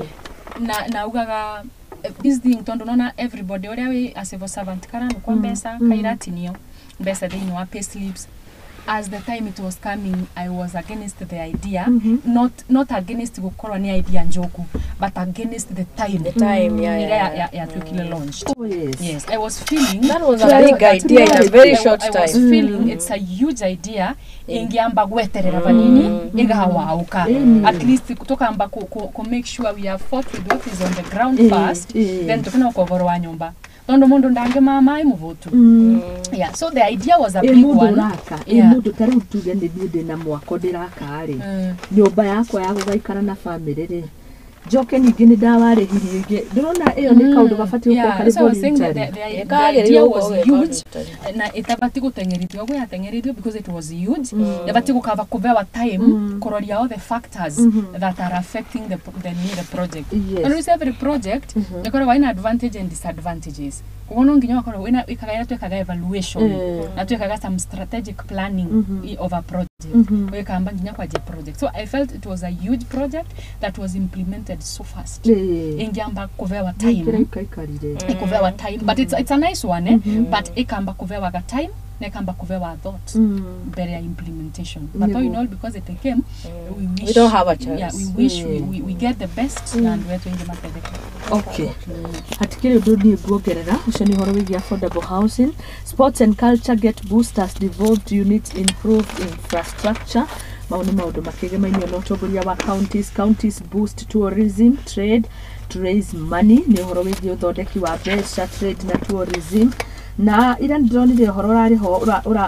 na ugaga this thing tondu nona everybody uria wi a civil servant karanu kwa mbeca kairatinio mbeca thiini wa pay slips. As the time it was coming, I was against the idea, not against gukorwo ni idea njoku, but against the time The time, yeah. ĩrĩa yatuĩkire launched. Oh, yes. Yes, I was feeling That was a big idea in a very short I was time. feeling it's a huge idea ingiamba gweterera vanini igawauka, at least tukamba ku make sure we have fought with what is on the ground first, then tukina ukovoro wa nyumba tondu mundu ndangima mai muvutu. Yeah, so the idea was a Ĩ big mũndũ one. ũraka ĩ mũndũ ta rĩu tuge nĩ niĩ ndĩna mwako ndĩraka rĩ, nyũmba yakwa ya gũgaikara na bamĩrĩ rĩ, njoke ningĩ nĩ ndawarĩhirie ingĩ, ndĩrona ĩyo nĩ kaũndũ gabatiĩ gũkorwo Yeah, karĩ so I was saying that voluntary. the Kagĩrĩirwo idea was gũkorwo huge voluntary. Na itabati gũteng'erithio ũguo yateng'erithio because it was huge, yabati gũkaba kũbewa time kũroria all the factors that are affecting the project. And with every project ĩkoragwo ina advantage and disadvantages, koguo no nginya ũkorwo wĩna ĩkaga ĩrĩa twĩkaga evaluation na twĩkaga some strategic planning of a project wĩkamba nginya kwanjia project. So I felt it was a huge project that was implemented so fast, ingĩamba kũbewa time. Kĩrĩa ikaikarire. Ikuvewa time, but it's a nice one, eh? But ikamba kuvewaga time na ikamba kuvewa thought mbere ya implementation. But all in all, because it came, we wish We don't have a choice. Yeah, we wish we get the best na andũ wetu aingĩ mateithĩke. Okay, hatikĩrĩ ũndũ niĩ nguongerera. Ũcio nĩ ũhoro wĩgiĩ affordable housing. Sports and culture get boosters, devolved units improve infrastructure. Mau nĩ maũndũ makĩgemainio na ũtongoria wa counties. Counties boost tourism trade to raise money. Nĩ ũhoro wĩgiĩ ũthondeki wa mbeca, trade na tourism. Na ira nĩndĩronire ũhoro ũrarĩ ho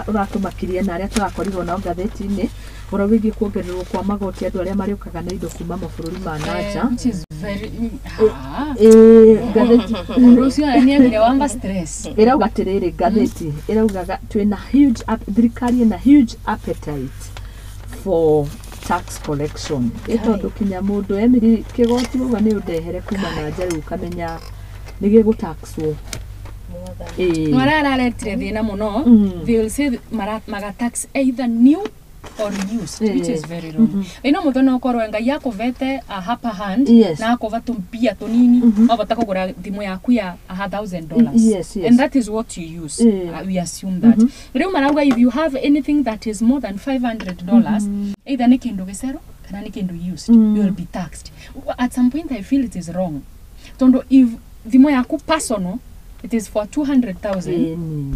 ũratũmakirie na arĩa tũrakorirwo nao ngathĩti-inĩ, ũhoro wĩgiĩ kuongererwo kwa magoti andũ arĩa marĩũkaga na indo kuma mabũrũri ma na nja. Which is very Ĩĩ, ngathĩti ũndũ ũcio ona niĩ ngire wamba stress. Ĩrauga atĩrĩrĩ, ngathĩti ĩraugaga twĩna huge thirikari ĩna huge appetite for tax collection, ĩ tondũ kinya mũndũ Emily kĩgoti uga nĩ ũndehere kuma na nja, rĩu ũkamenya nĩ gĩgũtaxwo. Ĩĩ. No arĩa araretire thĩna mũno, they will say magatax either new or used, which is very wrong. Ĩno mũthenya ũkorwo Ngai akũvete a upper hand na akũva tũmbia tũnini, wavota kũgũra thimũ yaku ya $1,000, and that is what you use. We assume that rĩu marauga if you have anything that is more than $500, either nĩ kĩndũ gĩcero kana nĩ kĩndũ used, you will be taxed. At some point I feel it is wrong, tondu if thimũ yaku personal, it is for 200,000, Ĩni.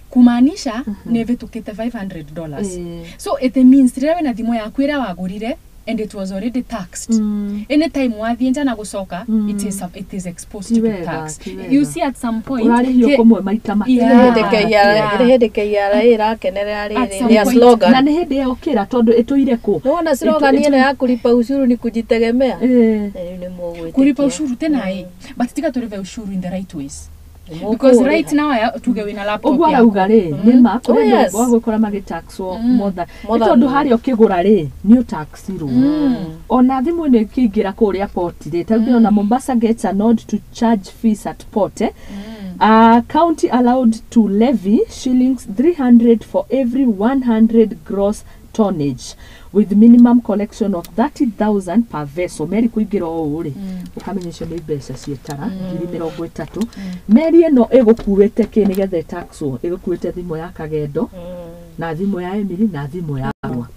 kumaanisha nĩ ĩvĩtũkĩte $500. So it means rĩrĩa wĩna thimũ yaku ĩrĩa wagũrire and it was already taxed, anytime wathiĩ nja na gũcoka, it is exposed Ti to wega, tax. ti wega. You see, at some point Ũrarĩhio kũmwe maita Yeah. Hĩndĩ KRA hĩndĩ KRA ĩrakenerera At rĩrĩ some rĩa point. slogan. Na nĩ hĩndĩ yokĩra tondũ ĩtũire kũ. Nĩwona slogan ĩno ya kulipa ushuru ni kujitegemea. Na rĩu nĩ mũgwĩtĩkia. Kulipa ushuru tena ĩ, but tiga tũrĩve ushuru in the right ways, because right now tuge wĩna laptop Ũguo yaku. arauga rĩ, nĩ ma kũrĩ Oh, yes. andũ wagũkora magĩtaxwo more than More nĩ than- tondũ harĩa ũkĩgũra rĩ nĩ ũtaxirwo, ona thimũ ĩno ĩkĩingĩra kũrĩa port rĩ, ta rĩu ndĩrona Mombasa gets a nod to charge fees at port, eh? County allowed to levy shillings 300 for every 100 gross tonnage with minimum collection of 30,000 per vessel. Meri kũingĩra o ũũ rĩ, ũkamenya icio nĩ mbeca cietara 30,000. Meri ĩno ĩgũkuĩte kĩ nĩgetha ĩtaxwo? Ĩgũkuĩte thimũ ya kagendo. Na thimũ ya Emily na thimũ yakwa.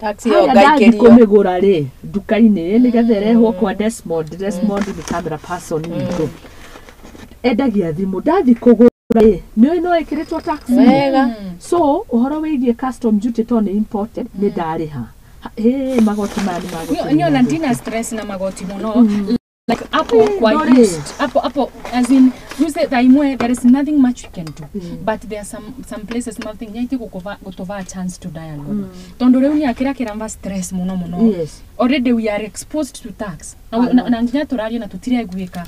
Tax ĩyo Haya, ndathi ngaikĩrio. kũmĩgũra rĩ nduka-inĩ nĩgetha ĩrehwo kwa Desmond. Desmond nĩ camera person witũ, endagia thimũ. Ndathi kũgũra rĩ, nĩ no ĩkĩrĩtwo tax. Wega. So ũhoro wĩgiĩ custom duty to nĩ imported, nĩ ndarĩha. Hĩ, magoti maya nĩ magũtũmĩra. Niona ndina stress na magoti muno, like hapo kwa Ndori. used hapo hapo, as in you say that imwe there is nothing much you can do, but there are some places nothing nyaiti gukova gutova a chance to dialogue, tondu riu ni akira kiramba stress muno muno. Already we are exposed to tax na nginya turaria na tutireguika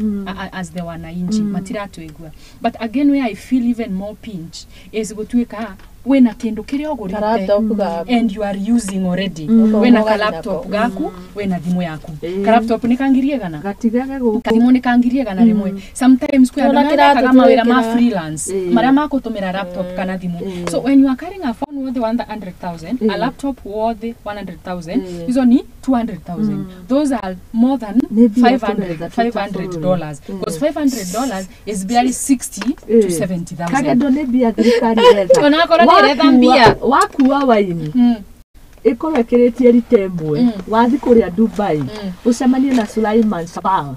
as the wananchi matiratwigua. But again, where I feel even more pinch is gutuika wena kindu kiria ugurite Laptop gaku. And you are using already. Wena ka laptop gaku, wena thimu yaku. Ka laptop ni kangirie gana Gatigage gũkũ. Kathimu ni kangirie gana rimwe. Sometimes kwi andu Ona arĩa mekaga kĩratũ mawĩra ma twĩkĩraga. freelance marĩa makũtũmĩra laptop kana thimu. So when you are carrying a phone worth 100,000, a laptop worth 100,000, hizo ni 200,000. Those are more than Nĩ mbia 500 tũretha twĩ ta $500, bũrũri. because $500 is barely 60 to 70,000. Kagendo nĩ mbia thirikari ĩretha. Onakorwo nĩ ĩretha mbia. Wakua waini ĩkorwo ĩkĩrĩtie rita ĩmwe, wathi kũrĩa Dubai ũcemanie na Sulaiman Sabal.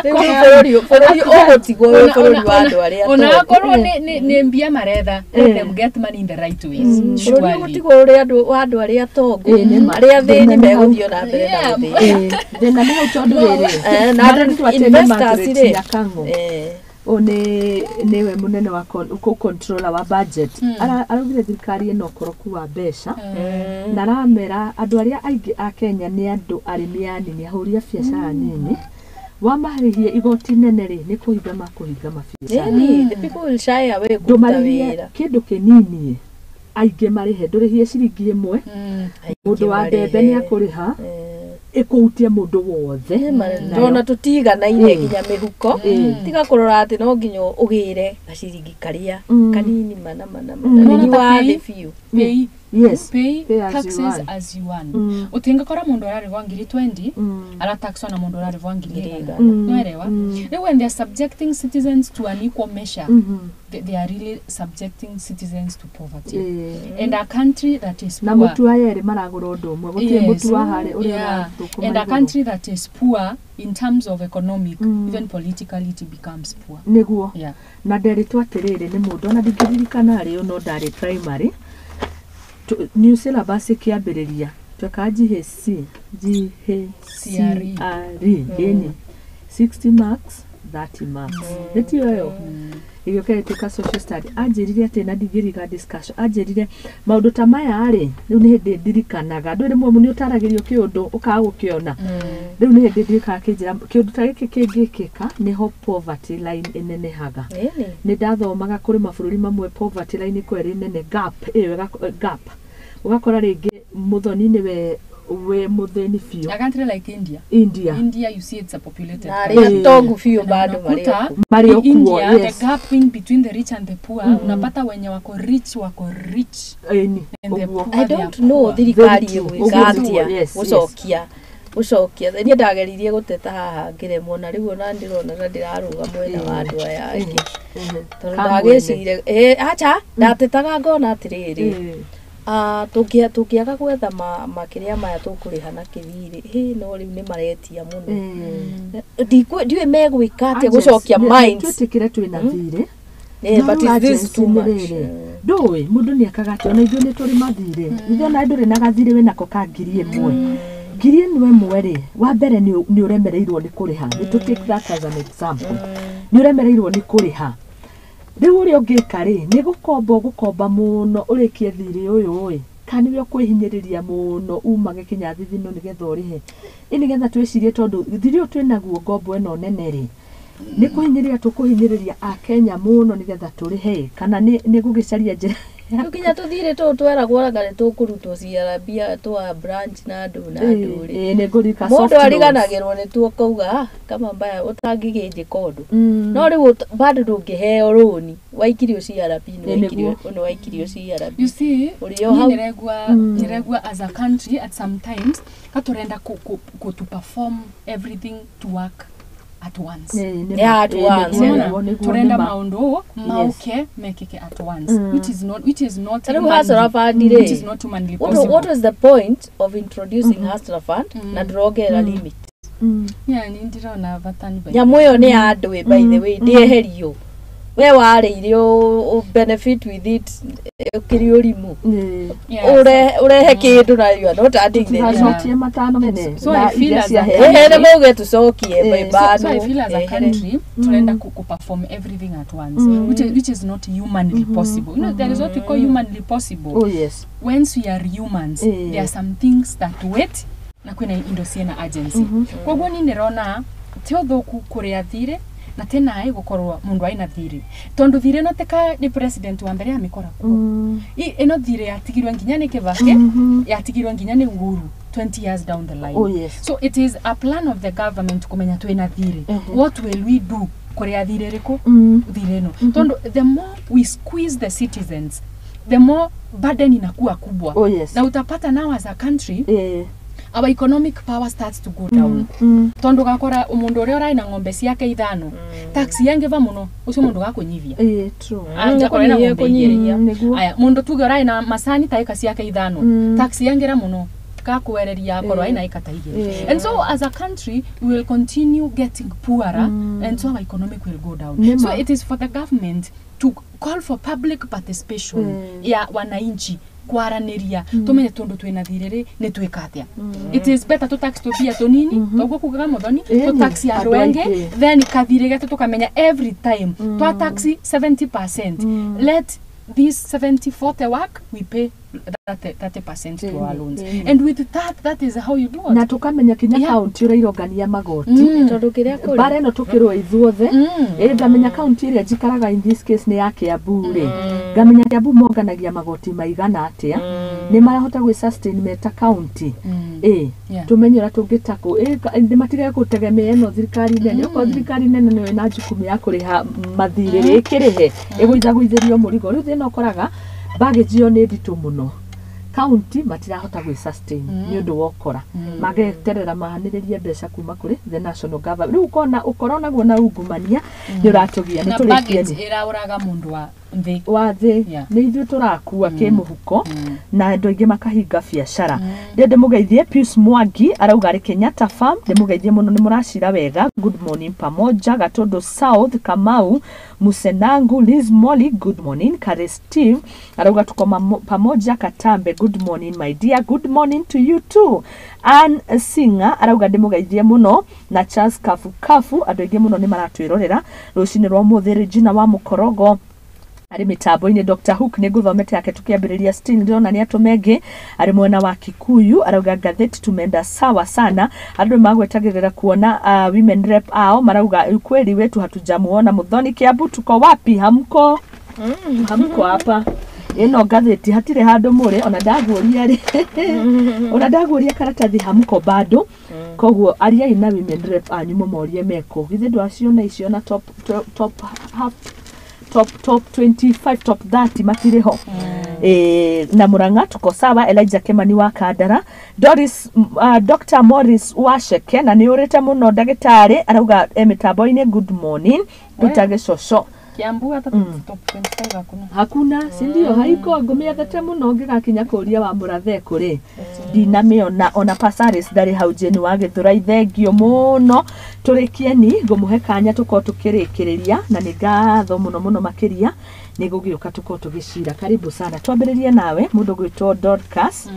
Rĩu bũrũri ũgũtigwo wĩ bũrũri wa andũ arĩa tongu. Onakorwo nĩ mbia maretha, let them get money in the right ways. Bũrũri Surely. ũgũtigwo ũrĩ andũ wa andũ arĩa tongu. Nĩ ma. Arĩa athĩni Thĩna nĩ hau. megũthiĩ ona mbere na gũthĩna. Thĩna nĩ hau tondũ rĩrĩ, Na maretwo atĩ nĩ investors Margaret rĩ. Nyakang'o. Ũyũ nĩwe mũnene wa controller wa budget. Araugire thirikari ĩna ũkoroku wa mbeca na aramera andũ arĩa aingĩ a Kenya nĩ andũ arĩmi anini, ahũri a biacara nini. Wamarĩhie igoti nene rĩ, nĩ kũhinga makũhinga mabiacara. Ĩni, the people will shy away kũruta Ndũmarĩhie wĩra. kĩndũ kĩnini, aingĩ marĩhe. Ndũrĩhie ciringi ĩmwe, mũndũ wa mbembe nĩ akũrĩha, ĩkũhutia mũndũ wothe. Nayo- Ndona tũtiganaine nginya mĩhuko. Tiga kũrora atĩ no nginya ũgĩre gaciringi karĩa kanini mana mana mana. Nona Nĩ ta wa pay. thĩ biũ. Pay Yes. pay Pay as you taxes earn. as you earn. Utingakora mundu ararĩhwo ngiri 20 arataxwo na mundu ararĩhwo ngiri Ngiri igana. igana. Nĩwaelewa? Rĩu when they are subjecting citizens to an equal measure, they are really subjecting citizens to poverty. And a country that is Na poor, mũtu aya erĩ maragũra ũndũ ũmwe, gũtirĩ mũtu wa harĩa ũrĩa ũrathũkũma And a igũrũ. country that is poor in terms of economic, even politically it becomes poor. Nĩguo. Na nderitwo atĩrĩrĩ nĩ mũndũ ona ndingĩririkana arĩ ũ, no ndarĩ primary. New syllabus ĩkĩambĩrĩria twekaga GHC CRE. GHCRE ĩni 60 marks, 30 marks, nĩtio ĩyo ĩgĩũka ĩgĩtuĩka social study. Anjĩrire atĩ na ndingĩriga discussion, anjĩrire maũndũ ta maya rĩ, rĩu nĩ hĩndĩ ndirikanaga ndũĩ rĩmwe nĩ ũtaragĩrio kĩũndũ ũkaga gũkĩona. Rĩu nĩ hĩndĩ ndirikanaga kĩnjĩra kĩũndũ ta gĩkĩ kĩngĩkĩka nĩho poverty line ĩnenehaga. Ĩni. Nĩ ndathomaga kũrĩ mabũrũri mamwe poverty line ĩkorwo ĩrĩ nene, gap ĩyo gap, ũgakora rĩngĩ mũthoni nĩwe wĩ mũthĩni biũ. A country like India. India. India, you see, it's a populated Na country. arĩa tongu biũ Na bado marĩ unakuta okuo. Marĩ in okuo, India, yes. the gap in between the rich and the poor, unapata wenye wako rich wako rich Ĩni, and the ũguo. poor, I they are don't know poor. thirikari Very true. ĩgwĩka Ũguo atĩa nĩguo, yes, gũcokia niĩ ndageririe gũteta haha ngĩremwo, na rĩu ona ndĩrona ta ndĩrarũga mwena wa andũ aya angĩ tondũ Kamwene. ndagĩcire acha ndatetaga ngona atĩrĩrĩ, tũngĩaga gwetha makĩrĩa maya tũkũrĩha na kĩthirĩ hĩ, no rĩu nĩ maretia mũno. Ndiũĩ megwĩka atĩa gũcokia mines. Twĩtĩkĩre twĩna thirĩ. But is this too much? Ndũĩ mũndũ nĩ akaga atĩ ona ithuĩ nĩ tũrĩ mathirĩ, ithuĩ ona ndũrĩ na gathirĩ wĩnako ka 1,000. 1,000 rĩ, wa mbere nĩ ũremereirwo nĩ kũrĩha. Nĩ tũ take that as an example, nĩ ũremereirwo nĩ kũrĩha. Rĩu ũrĩa ũngĩka rĩ, nĩ gũkomba, ũgũkomba mũno ũrĩkie thirĩ ũyũ ĩ, kana nĩwe ũkwĩhinyĩrĩria mũno umage kinya thithino nĩgetha ũrĩhe ĩ, nĩgetha twĩcirie tondũ thirĩ ũyũ twĩnaguo, ngombo ĩno nene rĩ, nĩ kũhinyĩrĩria tũkũhinyĩrĩria akenya mũno nĩgetha tũrĩhe ĩ, kana nĩ gũgĩcaria njĩra Rĩu nginya tũthirĩ tũũ tweragwo anga nĩ tũkũrutwo CRB twa branch na ndũ na ndũ rĩ, Ĩ, nĩ ngũririka mũndũ soft loans. ariganagĩrwo nĩ tuo kauga, "Ah, kama mbaya ũtangĩgĩnjĩka ũndũ." No rĩu bado ndũngĩheo rũni waikirio CRB nĩ Ĩ, waikirio nĩguo. nĩ waikirio CRB. You see, Ũrĩ o niĩ hau. nĩregua as a country at sometimes katurenda ku to perform everything to work at once. Yeah, at once. Unaona? Turenda maundu mauke mekike at once, which is not Hustler Fund which is not humanly possible. What was the point of introducing Hustler Fund na ndũrongerera limit? Yeah, ni ndirona batani by nyamu ĩyo nĩ ya andũ by the way, ndĩeherio. We warĩire benefit with it ũkĩrĩ ũrimũ. Ũrehe kĩndũ na you are not adding the tũgacokie matano mene. So I feel as a ehere mauge tucokie so I feel as a country turenda ku perform everything at once, which is not humanly possible. You know, there is what we call humanly possible. Oh yes. Once we are humans, there are some things that wait na kwina indo ciena agency. Koguo ni ndirona ti uthuku kuria thire na tena ai gukorwo mundu aina thiri tondu thiri no teka ni president wa mbere amikora kuo. Ino thiri yatigirwe nginya ni Kibaki, yatigirwe nginya ni Uhuru 20 years down the line. Oh yes. So it is a plan of the government kumenya twina thiri. What will we do kuria thiri riku thiri no tondu the more we squeeze the citizens, the more burden inakuwa kubwa. Oh yes. Na utapata now as a country our economic power starts to go down. Tondu gakora umundu uria uraina ng'ombe ciake ithano, tax yangiva muno ucio mundu gakunyivia. True. Anja na ng'ombe igiri. Aya mundu tuge uraina macani ta eka ciake ithano, tax yangira muno gakuereria akorwo aina eka ta igiri. And so as a country we will continue getting poorer, and so our economic will go down. So it is for the government to call for public participation ya wananchi kwaraniria tumenye tondu twina thiriri ni twika atia. It is better to tax to bia tunini toguo kugaga muthoni to tax andu enge then kathire getu tukamenya every time twa tax 70%. Let this 70-40 work, we pay 30% to our loans. And with that is how you do it. Na tukamenya kinya county urairongania magoti tondu kiria kuri bare no tukirwo ithuothe. Ngamenya county iria njikaraga in this case ni ya Kiambu ri, ngamenya Kiambu monganagia magoti maigana atia, ni marahota gwi sustain meta county. Tumenye uria tungitako ni matige gutegemea ino thirikari nene. Okorwo thirikari nene niyo ina jukumu ya kuriha mathirĩ rĩ ĩkĩrĩhe ĩgũithagũithĩrio mũrigo. Rĩu thĩna ũkoraga baggage ĩyo nĩ nditũ mũno, county matirahota gwĩ sustain nĩ ũndũ wa ũkora, mageterera mahanĩrĩrie mbeca kuma kũrĩ the national government. Rĩu ũkona ũkora naguo na ungumania nĩ ũratũgia nĩ tũrĩkie nĩ ĩraũraga mũndũ wa thĩ nĩ ithuĩ tũrakua kĩmũhuko na andũ aingĩ makahinga biacara. Ndĩ ndĩmũgeithie Pius Mwangi arauga arĩ Kenyatta Farm, ndĩmũgeithie mũno nĩ mũracira wega. Good morning pamoja Gatondo South, Kamau Musenangu, Liz Molly, good morning. Kare Steve arauga tuko pamoja Katambe, good morning my dear, good morning to you too. Ann Singer arauga ndĩmũgeithie mũno na Charles Kafu Kafu, andũ aingĩ mũno nĩ maratwĩrorera rũcinĩ rwa ũmũthĩ. Regina wa Mũkorogo arĩ mĩtambo-inĩ. Dr. Hook nĩ ngũthomete yake tukiambĩrĩria still ndĩrona nĩ atũmenge arĩ mwena wa Kikuyu arauga ngathĩti tumeenda sawa sana. Andũ magwetagĩrĩra kuona women rep ao marauga ukweli wetu hatujamuona Muthoni Kiambu tuko wapi? Hamko hamko hapa ĩno ngathĩti hatirĩ handũ mũrĩ ona ndaguũria rĩ ona ndaguũria karatathi hamko bado. Koguo ariai na women rep anyu mũmorie meko githĩ ndwaciona icio na top top half top 25 top 30 matirĩ ho. Na Murang'a tuko sawa. Elijah Kimani wa Kandara, Doris Dr. Morris Washeke na nĩ ũrĩte mũno ndagĩtarĩ arauga mĩtambo-inĩ good morning. Peter Gĩcoco Kiambu hata top 25 hakuna. Hakuna, si ndio? Haiko ngũmĩethete mũno ngĩgakinya kũria wa mũrathe kũrĩ ndinamĩona ona Pasaris ndarĩ hau Jane wa Gĩthũrai thengio mũno. Tũrĩkieni ngũmũhe kanya tũkorwo tũkĩrĩkĩrĩria na nĩ ngatho mũno mũno makĩria nĩ gũgĩũka tũkorwo tũgĩcira. Karibu sana. Twambĩrĩrie nawe mũndũ gwĩtwo Dorcas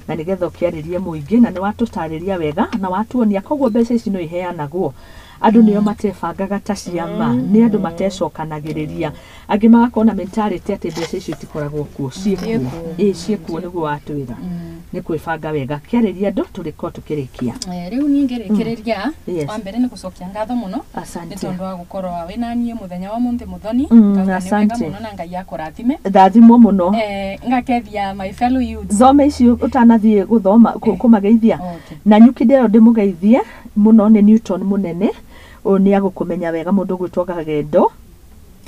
na nĩgetha ũkĩarĩrie mũingĩ na nĩ watũtarĩria wega na watuonia koguo mbeca ici no iheanagwo andũ nĩo matebangaga ta ciama, nĩ andũ matecokanagĩrĩria, angĩ magakorwo na mentality atĩ mbeca icio itikoragwo kuo, ciĩkuo ciĩkuo nĩguo watwĩra nĩ kwĩbanga wega. Kĩarĩria andũ tũrĩkorwo tũkĩrĩkia. Rĩu niĩ ngĩrĩkĩrĩria wa mbere nĩ gũcokia ngatho mũno nĩ tondũ wa gũkorwo wĩna niĩ mũthenya wa mũthĩ Muthoni. Asante mũno na Ngai akũrathime. Ndathimwo mũno. Ngakethia my fellow youths. Thome ici ũtanathiĩ gũthoma kũmageithia na nyuki ndĩro ndĩmũgeithie mũno nĩ Newton mũnene ũyũ nĩ agũkũmenya wega mũndũ gwĩtwo Kagendo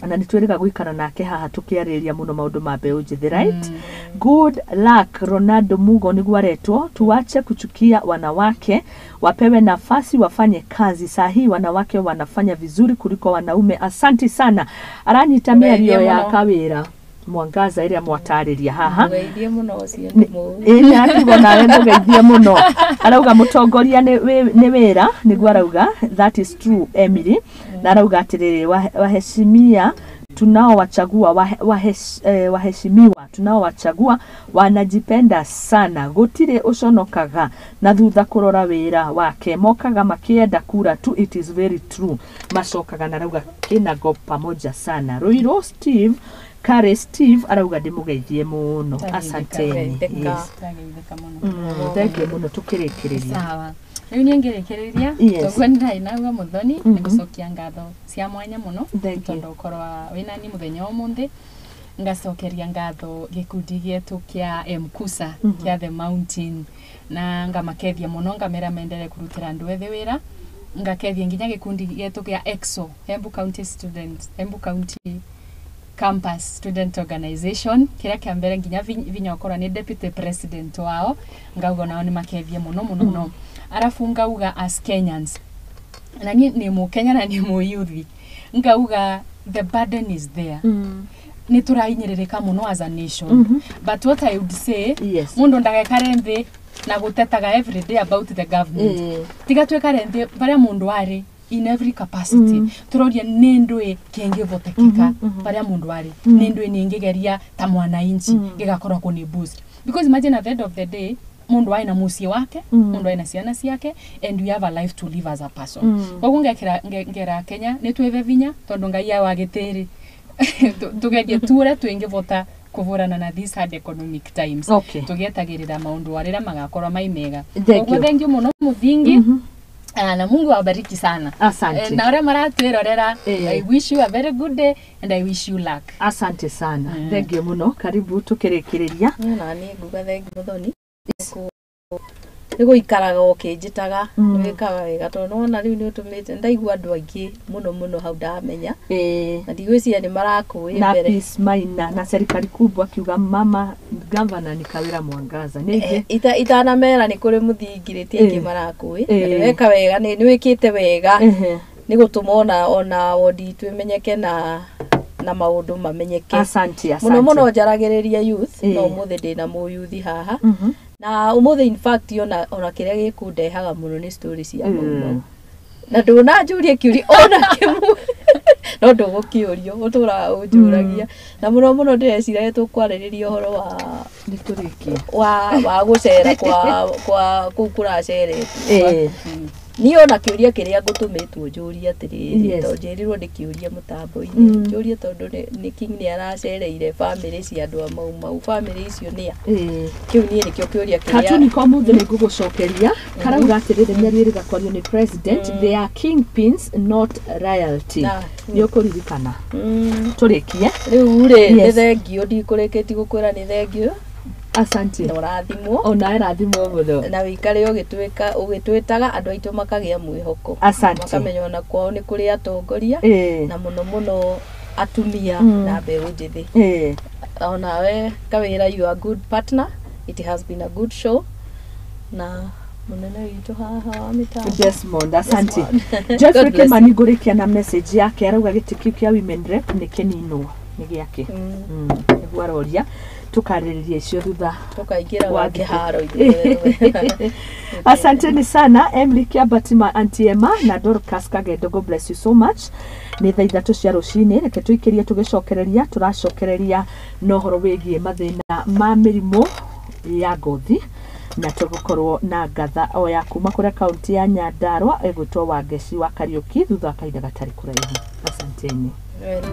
Na nĩ twĩrĩga gũikara nake haha tũkĩarĩrĩria mũno maũndũ ma mbeũ njĩthĩ, right? Good luck. Ronaldo Mugo nĩguo aretwo. Tuache kuchukia wanawake, wapewe nafasi wafanye kazi. Saa hii wanawake wanafanya vizuri kuliko wanaume. Asanti sana. Aranyita mĩario Mũgeithie ya mũno. Kawĩra Mwangaza ĩrĩa mwatarĩria haha. Mũgeithie mũno ũcio nĩ mũĩ. Ĩ, nĩ akiuga nawe mũgeithie mũno. Arauga mũtongoria nĩ wĩra nĩguo arauga. That is true, Emily. Na arauga atĩrĩrĩ, waheshimia tunaowachagua waheshimiwa tunaowachagua wanajipenda sana, gũtirĩ ũconokaga na thutha kũrora wĩra wake, mokaga makĩenda kura tu. It is very true. Macokaga na arauga kĩnago pamoja sana. Rũirũ Steve Kare Steve arauga ndĩmũgeithie mũno, asanteni. Twageithĩka. Yes. Twageithĩka mũno. Thank you mũno, tũkĩrĩkĩrĩria. Sawa, rĩu niĩ ngĩrĩkĩrĩria, toguo ndirarĩ nauga Mũthoni, nĩ gũcokia ngatho cia mwanya mũno Thank you. tondũ ũkorwa wĩnani mũthenya wa ũmũthĩ. Ngacokeria ngatho gĩkundi gĩetũ kĩa Mkusa kĩa The Mountain, na ngamakethia mũno, ngamera mendere kũrutĩra andũ ethĩ wĩra. Ngakethia nginya gĩkundi gĩetũ kĩa EXO, Embu County Student, Embu County Campus Student Organization, kĩrĩa kĩa mbere nginya Vinya ũkorwa nĩ deputy president wao, ngauga nao nĩ makethie mũno mũno mũno. Arabu ngauga as Kenyans, na niĩ nĩ mũkenya na nĩ mũyuthi, ngauga the burden is there. Nĩ tũrahinyĩrĩrĩka mũno as a nation, but what I would say, mũndũ ndagekare nthĩ na gũtetaga every day about the government. Tiga twĩkare nthĩ barĩa mũndũ arĩ in every capacity, tũrorie nĩ ndũĩ kĩngĩvotekeka barĩa mũndũ arĩ, nĩ ndũĩ nĩngĩgeria ta mwananchi gĩgakorwo kũni boost, because imagine at the end of the day mũndũ aĩ na mũciĩ wake, mũndũ aĩ na ciana ciake, and we have a life to live as a person. Koguo ngekĩra ngera Kenya nĩ twĩve vinya tondũ Ngai awagĩtĩrĩ tugerie tu ũrĩa twĩngĩvota kũvũrana na these hard economic times, tũgĩetagĩrĩra maũndũ arĩa magakorwo mai mega. Thank Koguo you. Thank you mũno Mũthingi. Ah, na Mungu awabariki sana. Asante. Na ũrĩa maratwĩrorera, Eh. I wish you a very good day and I wish you luck. Asante sana. Thank you mũno, karibu tũkĩrĩkĩrĩria. Niĩ na niĩ nguga thengi Mũthoni nĩ gũikaraga ũkĩnjĩtaga. Nĩ wĩkaga wega tondũ nĩwona rĩu nĩ ũtũmĩte ndaigua andũ aingĩ mũno mũno hau ndamenya, na ndigwĩciria nĩ marakũĩ na mbere. Peace Maina na serikali kubwa akiuga mama gavana ni Kawira Mwangaza nĩ ingĩ. Itanamera nĩ kũrĩ mũthingi rĩ ti aingĩ marakũĩ, na nĩ weka wega, nĩ wĩkĩte wega nĩ gũtũma ona wondi itũ ĩmenyeke na maũndũ mamenyeke. Asante, asante. Mũno mũno njaragĩrĩria youth, no ũmũthĩ ndĩna mũyuthi haha, na ũmũthĩ in fact ona kĩrĩa gĩkũndehaga mũno nĩ story cia Mau Mau, na ndũnanjũria kĩũria ona kĩmwe, no ndũgũkĩũrio ũtũraga ũnjũragia, na mũno mũno ndĩreciria tũkwarĩrĩria ũhoro wa Nĩ tũrĩkie. wa gũcera kwa kũu kũraceretwo. Niĩ ona kĩũria kĩrĩa ngũtũmĩtwo njũrie atĩrĩrĩ, to njĩrirwo ndĩkĩũrie mũtambo-inĩ, njũrie tondũ nĩ King nĩ aracereire bamĩrĩ cia andũ a Mau Mau, bamĩrĩ icio nĩa? Kĩu niĩ nĩkĩo kĩũria kĩrĩa. Katuni ka ũmũthĩ nĩ ngũgũcokeria, karauga atĩrĩrĩ, mĩario ĩrĩga kwario nĩ president, they are kingpins, not royalty. Nĩ ũkũririkana. Tũrĩkie. Rĩu rĩ, nĩ thengiũ, ndikũrĩkĩtie gũkwĩra nĩ thengiũ. Asante. Na ũrathimwo. Ona ĩrathimwo mũno. Na wĩikare ũgĩtwĩka ũgĩtwĩtaga andũ aitũ makagĩa mwĩhoko, Asante. makamenya ona kwao nĩ kũrĩ atongoria, na mũno mũno atumia na mbeũ njĩthĩ. Onawe Kawĩra, you are a good partner. It has been a good show, na mũnene witũ haha wa mĩtambo. Desmond, asante. Desmond. Jeffrey God bless. Kimani ngũrĩkia na message yake, arauga gĩtĩ kĩu kĩa women rep nĩ kĩninwo nĩ gĩake. Nĩguo aroria tũkarĩrĩria icio thutha tũkaingĩra wa wa thikũ. kĩharo ithuĩ. Asanteni sana Emily Kiabatima, Auntie Emma na Dorcas Kagendo, God bless you so much. Nĩ thaa 3 cia rũcinĩ, reke tũikĩrie tũgĩcokereria, tũracokereria na ũhoro wĩgiĩ mathĩna ma mĩrimũ ya ngothi, na tũgũkorwo na ngatha o ya kuma kũrĩa kaunti ya Nyandarua ĩgwĩtwo Wangeci wa Kariũki thutha wa kahinda gatarĩ kũraihu. Asanteni. Well.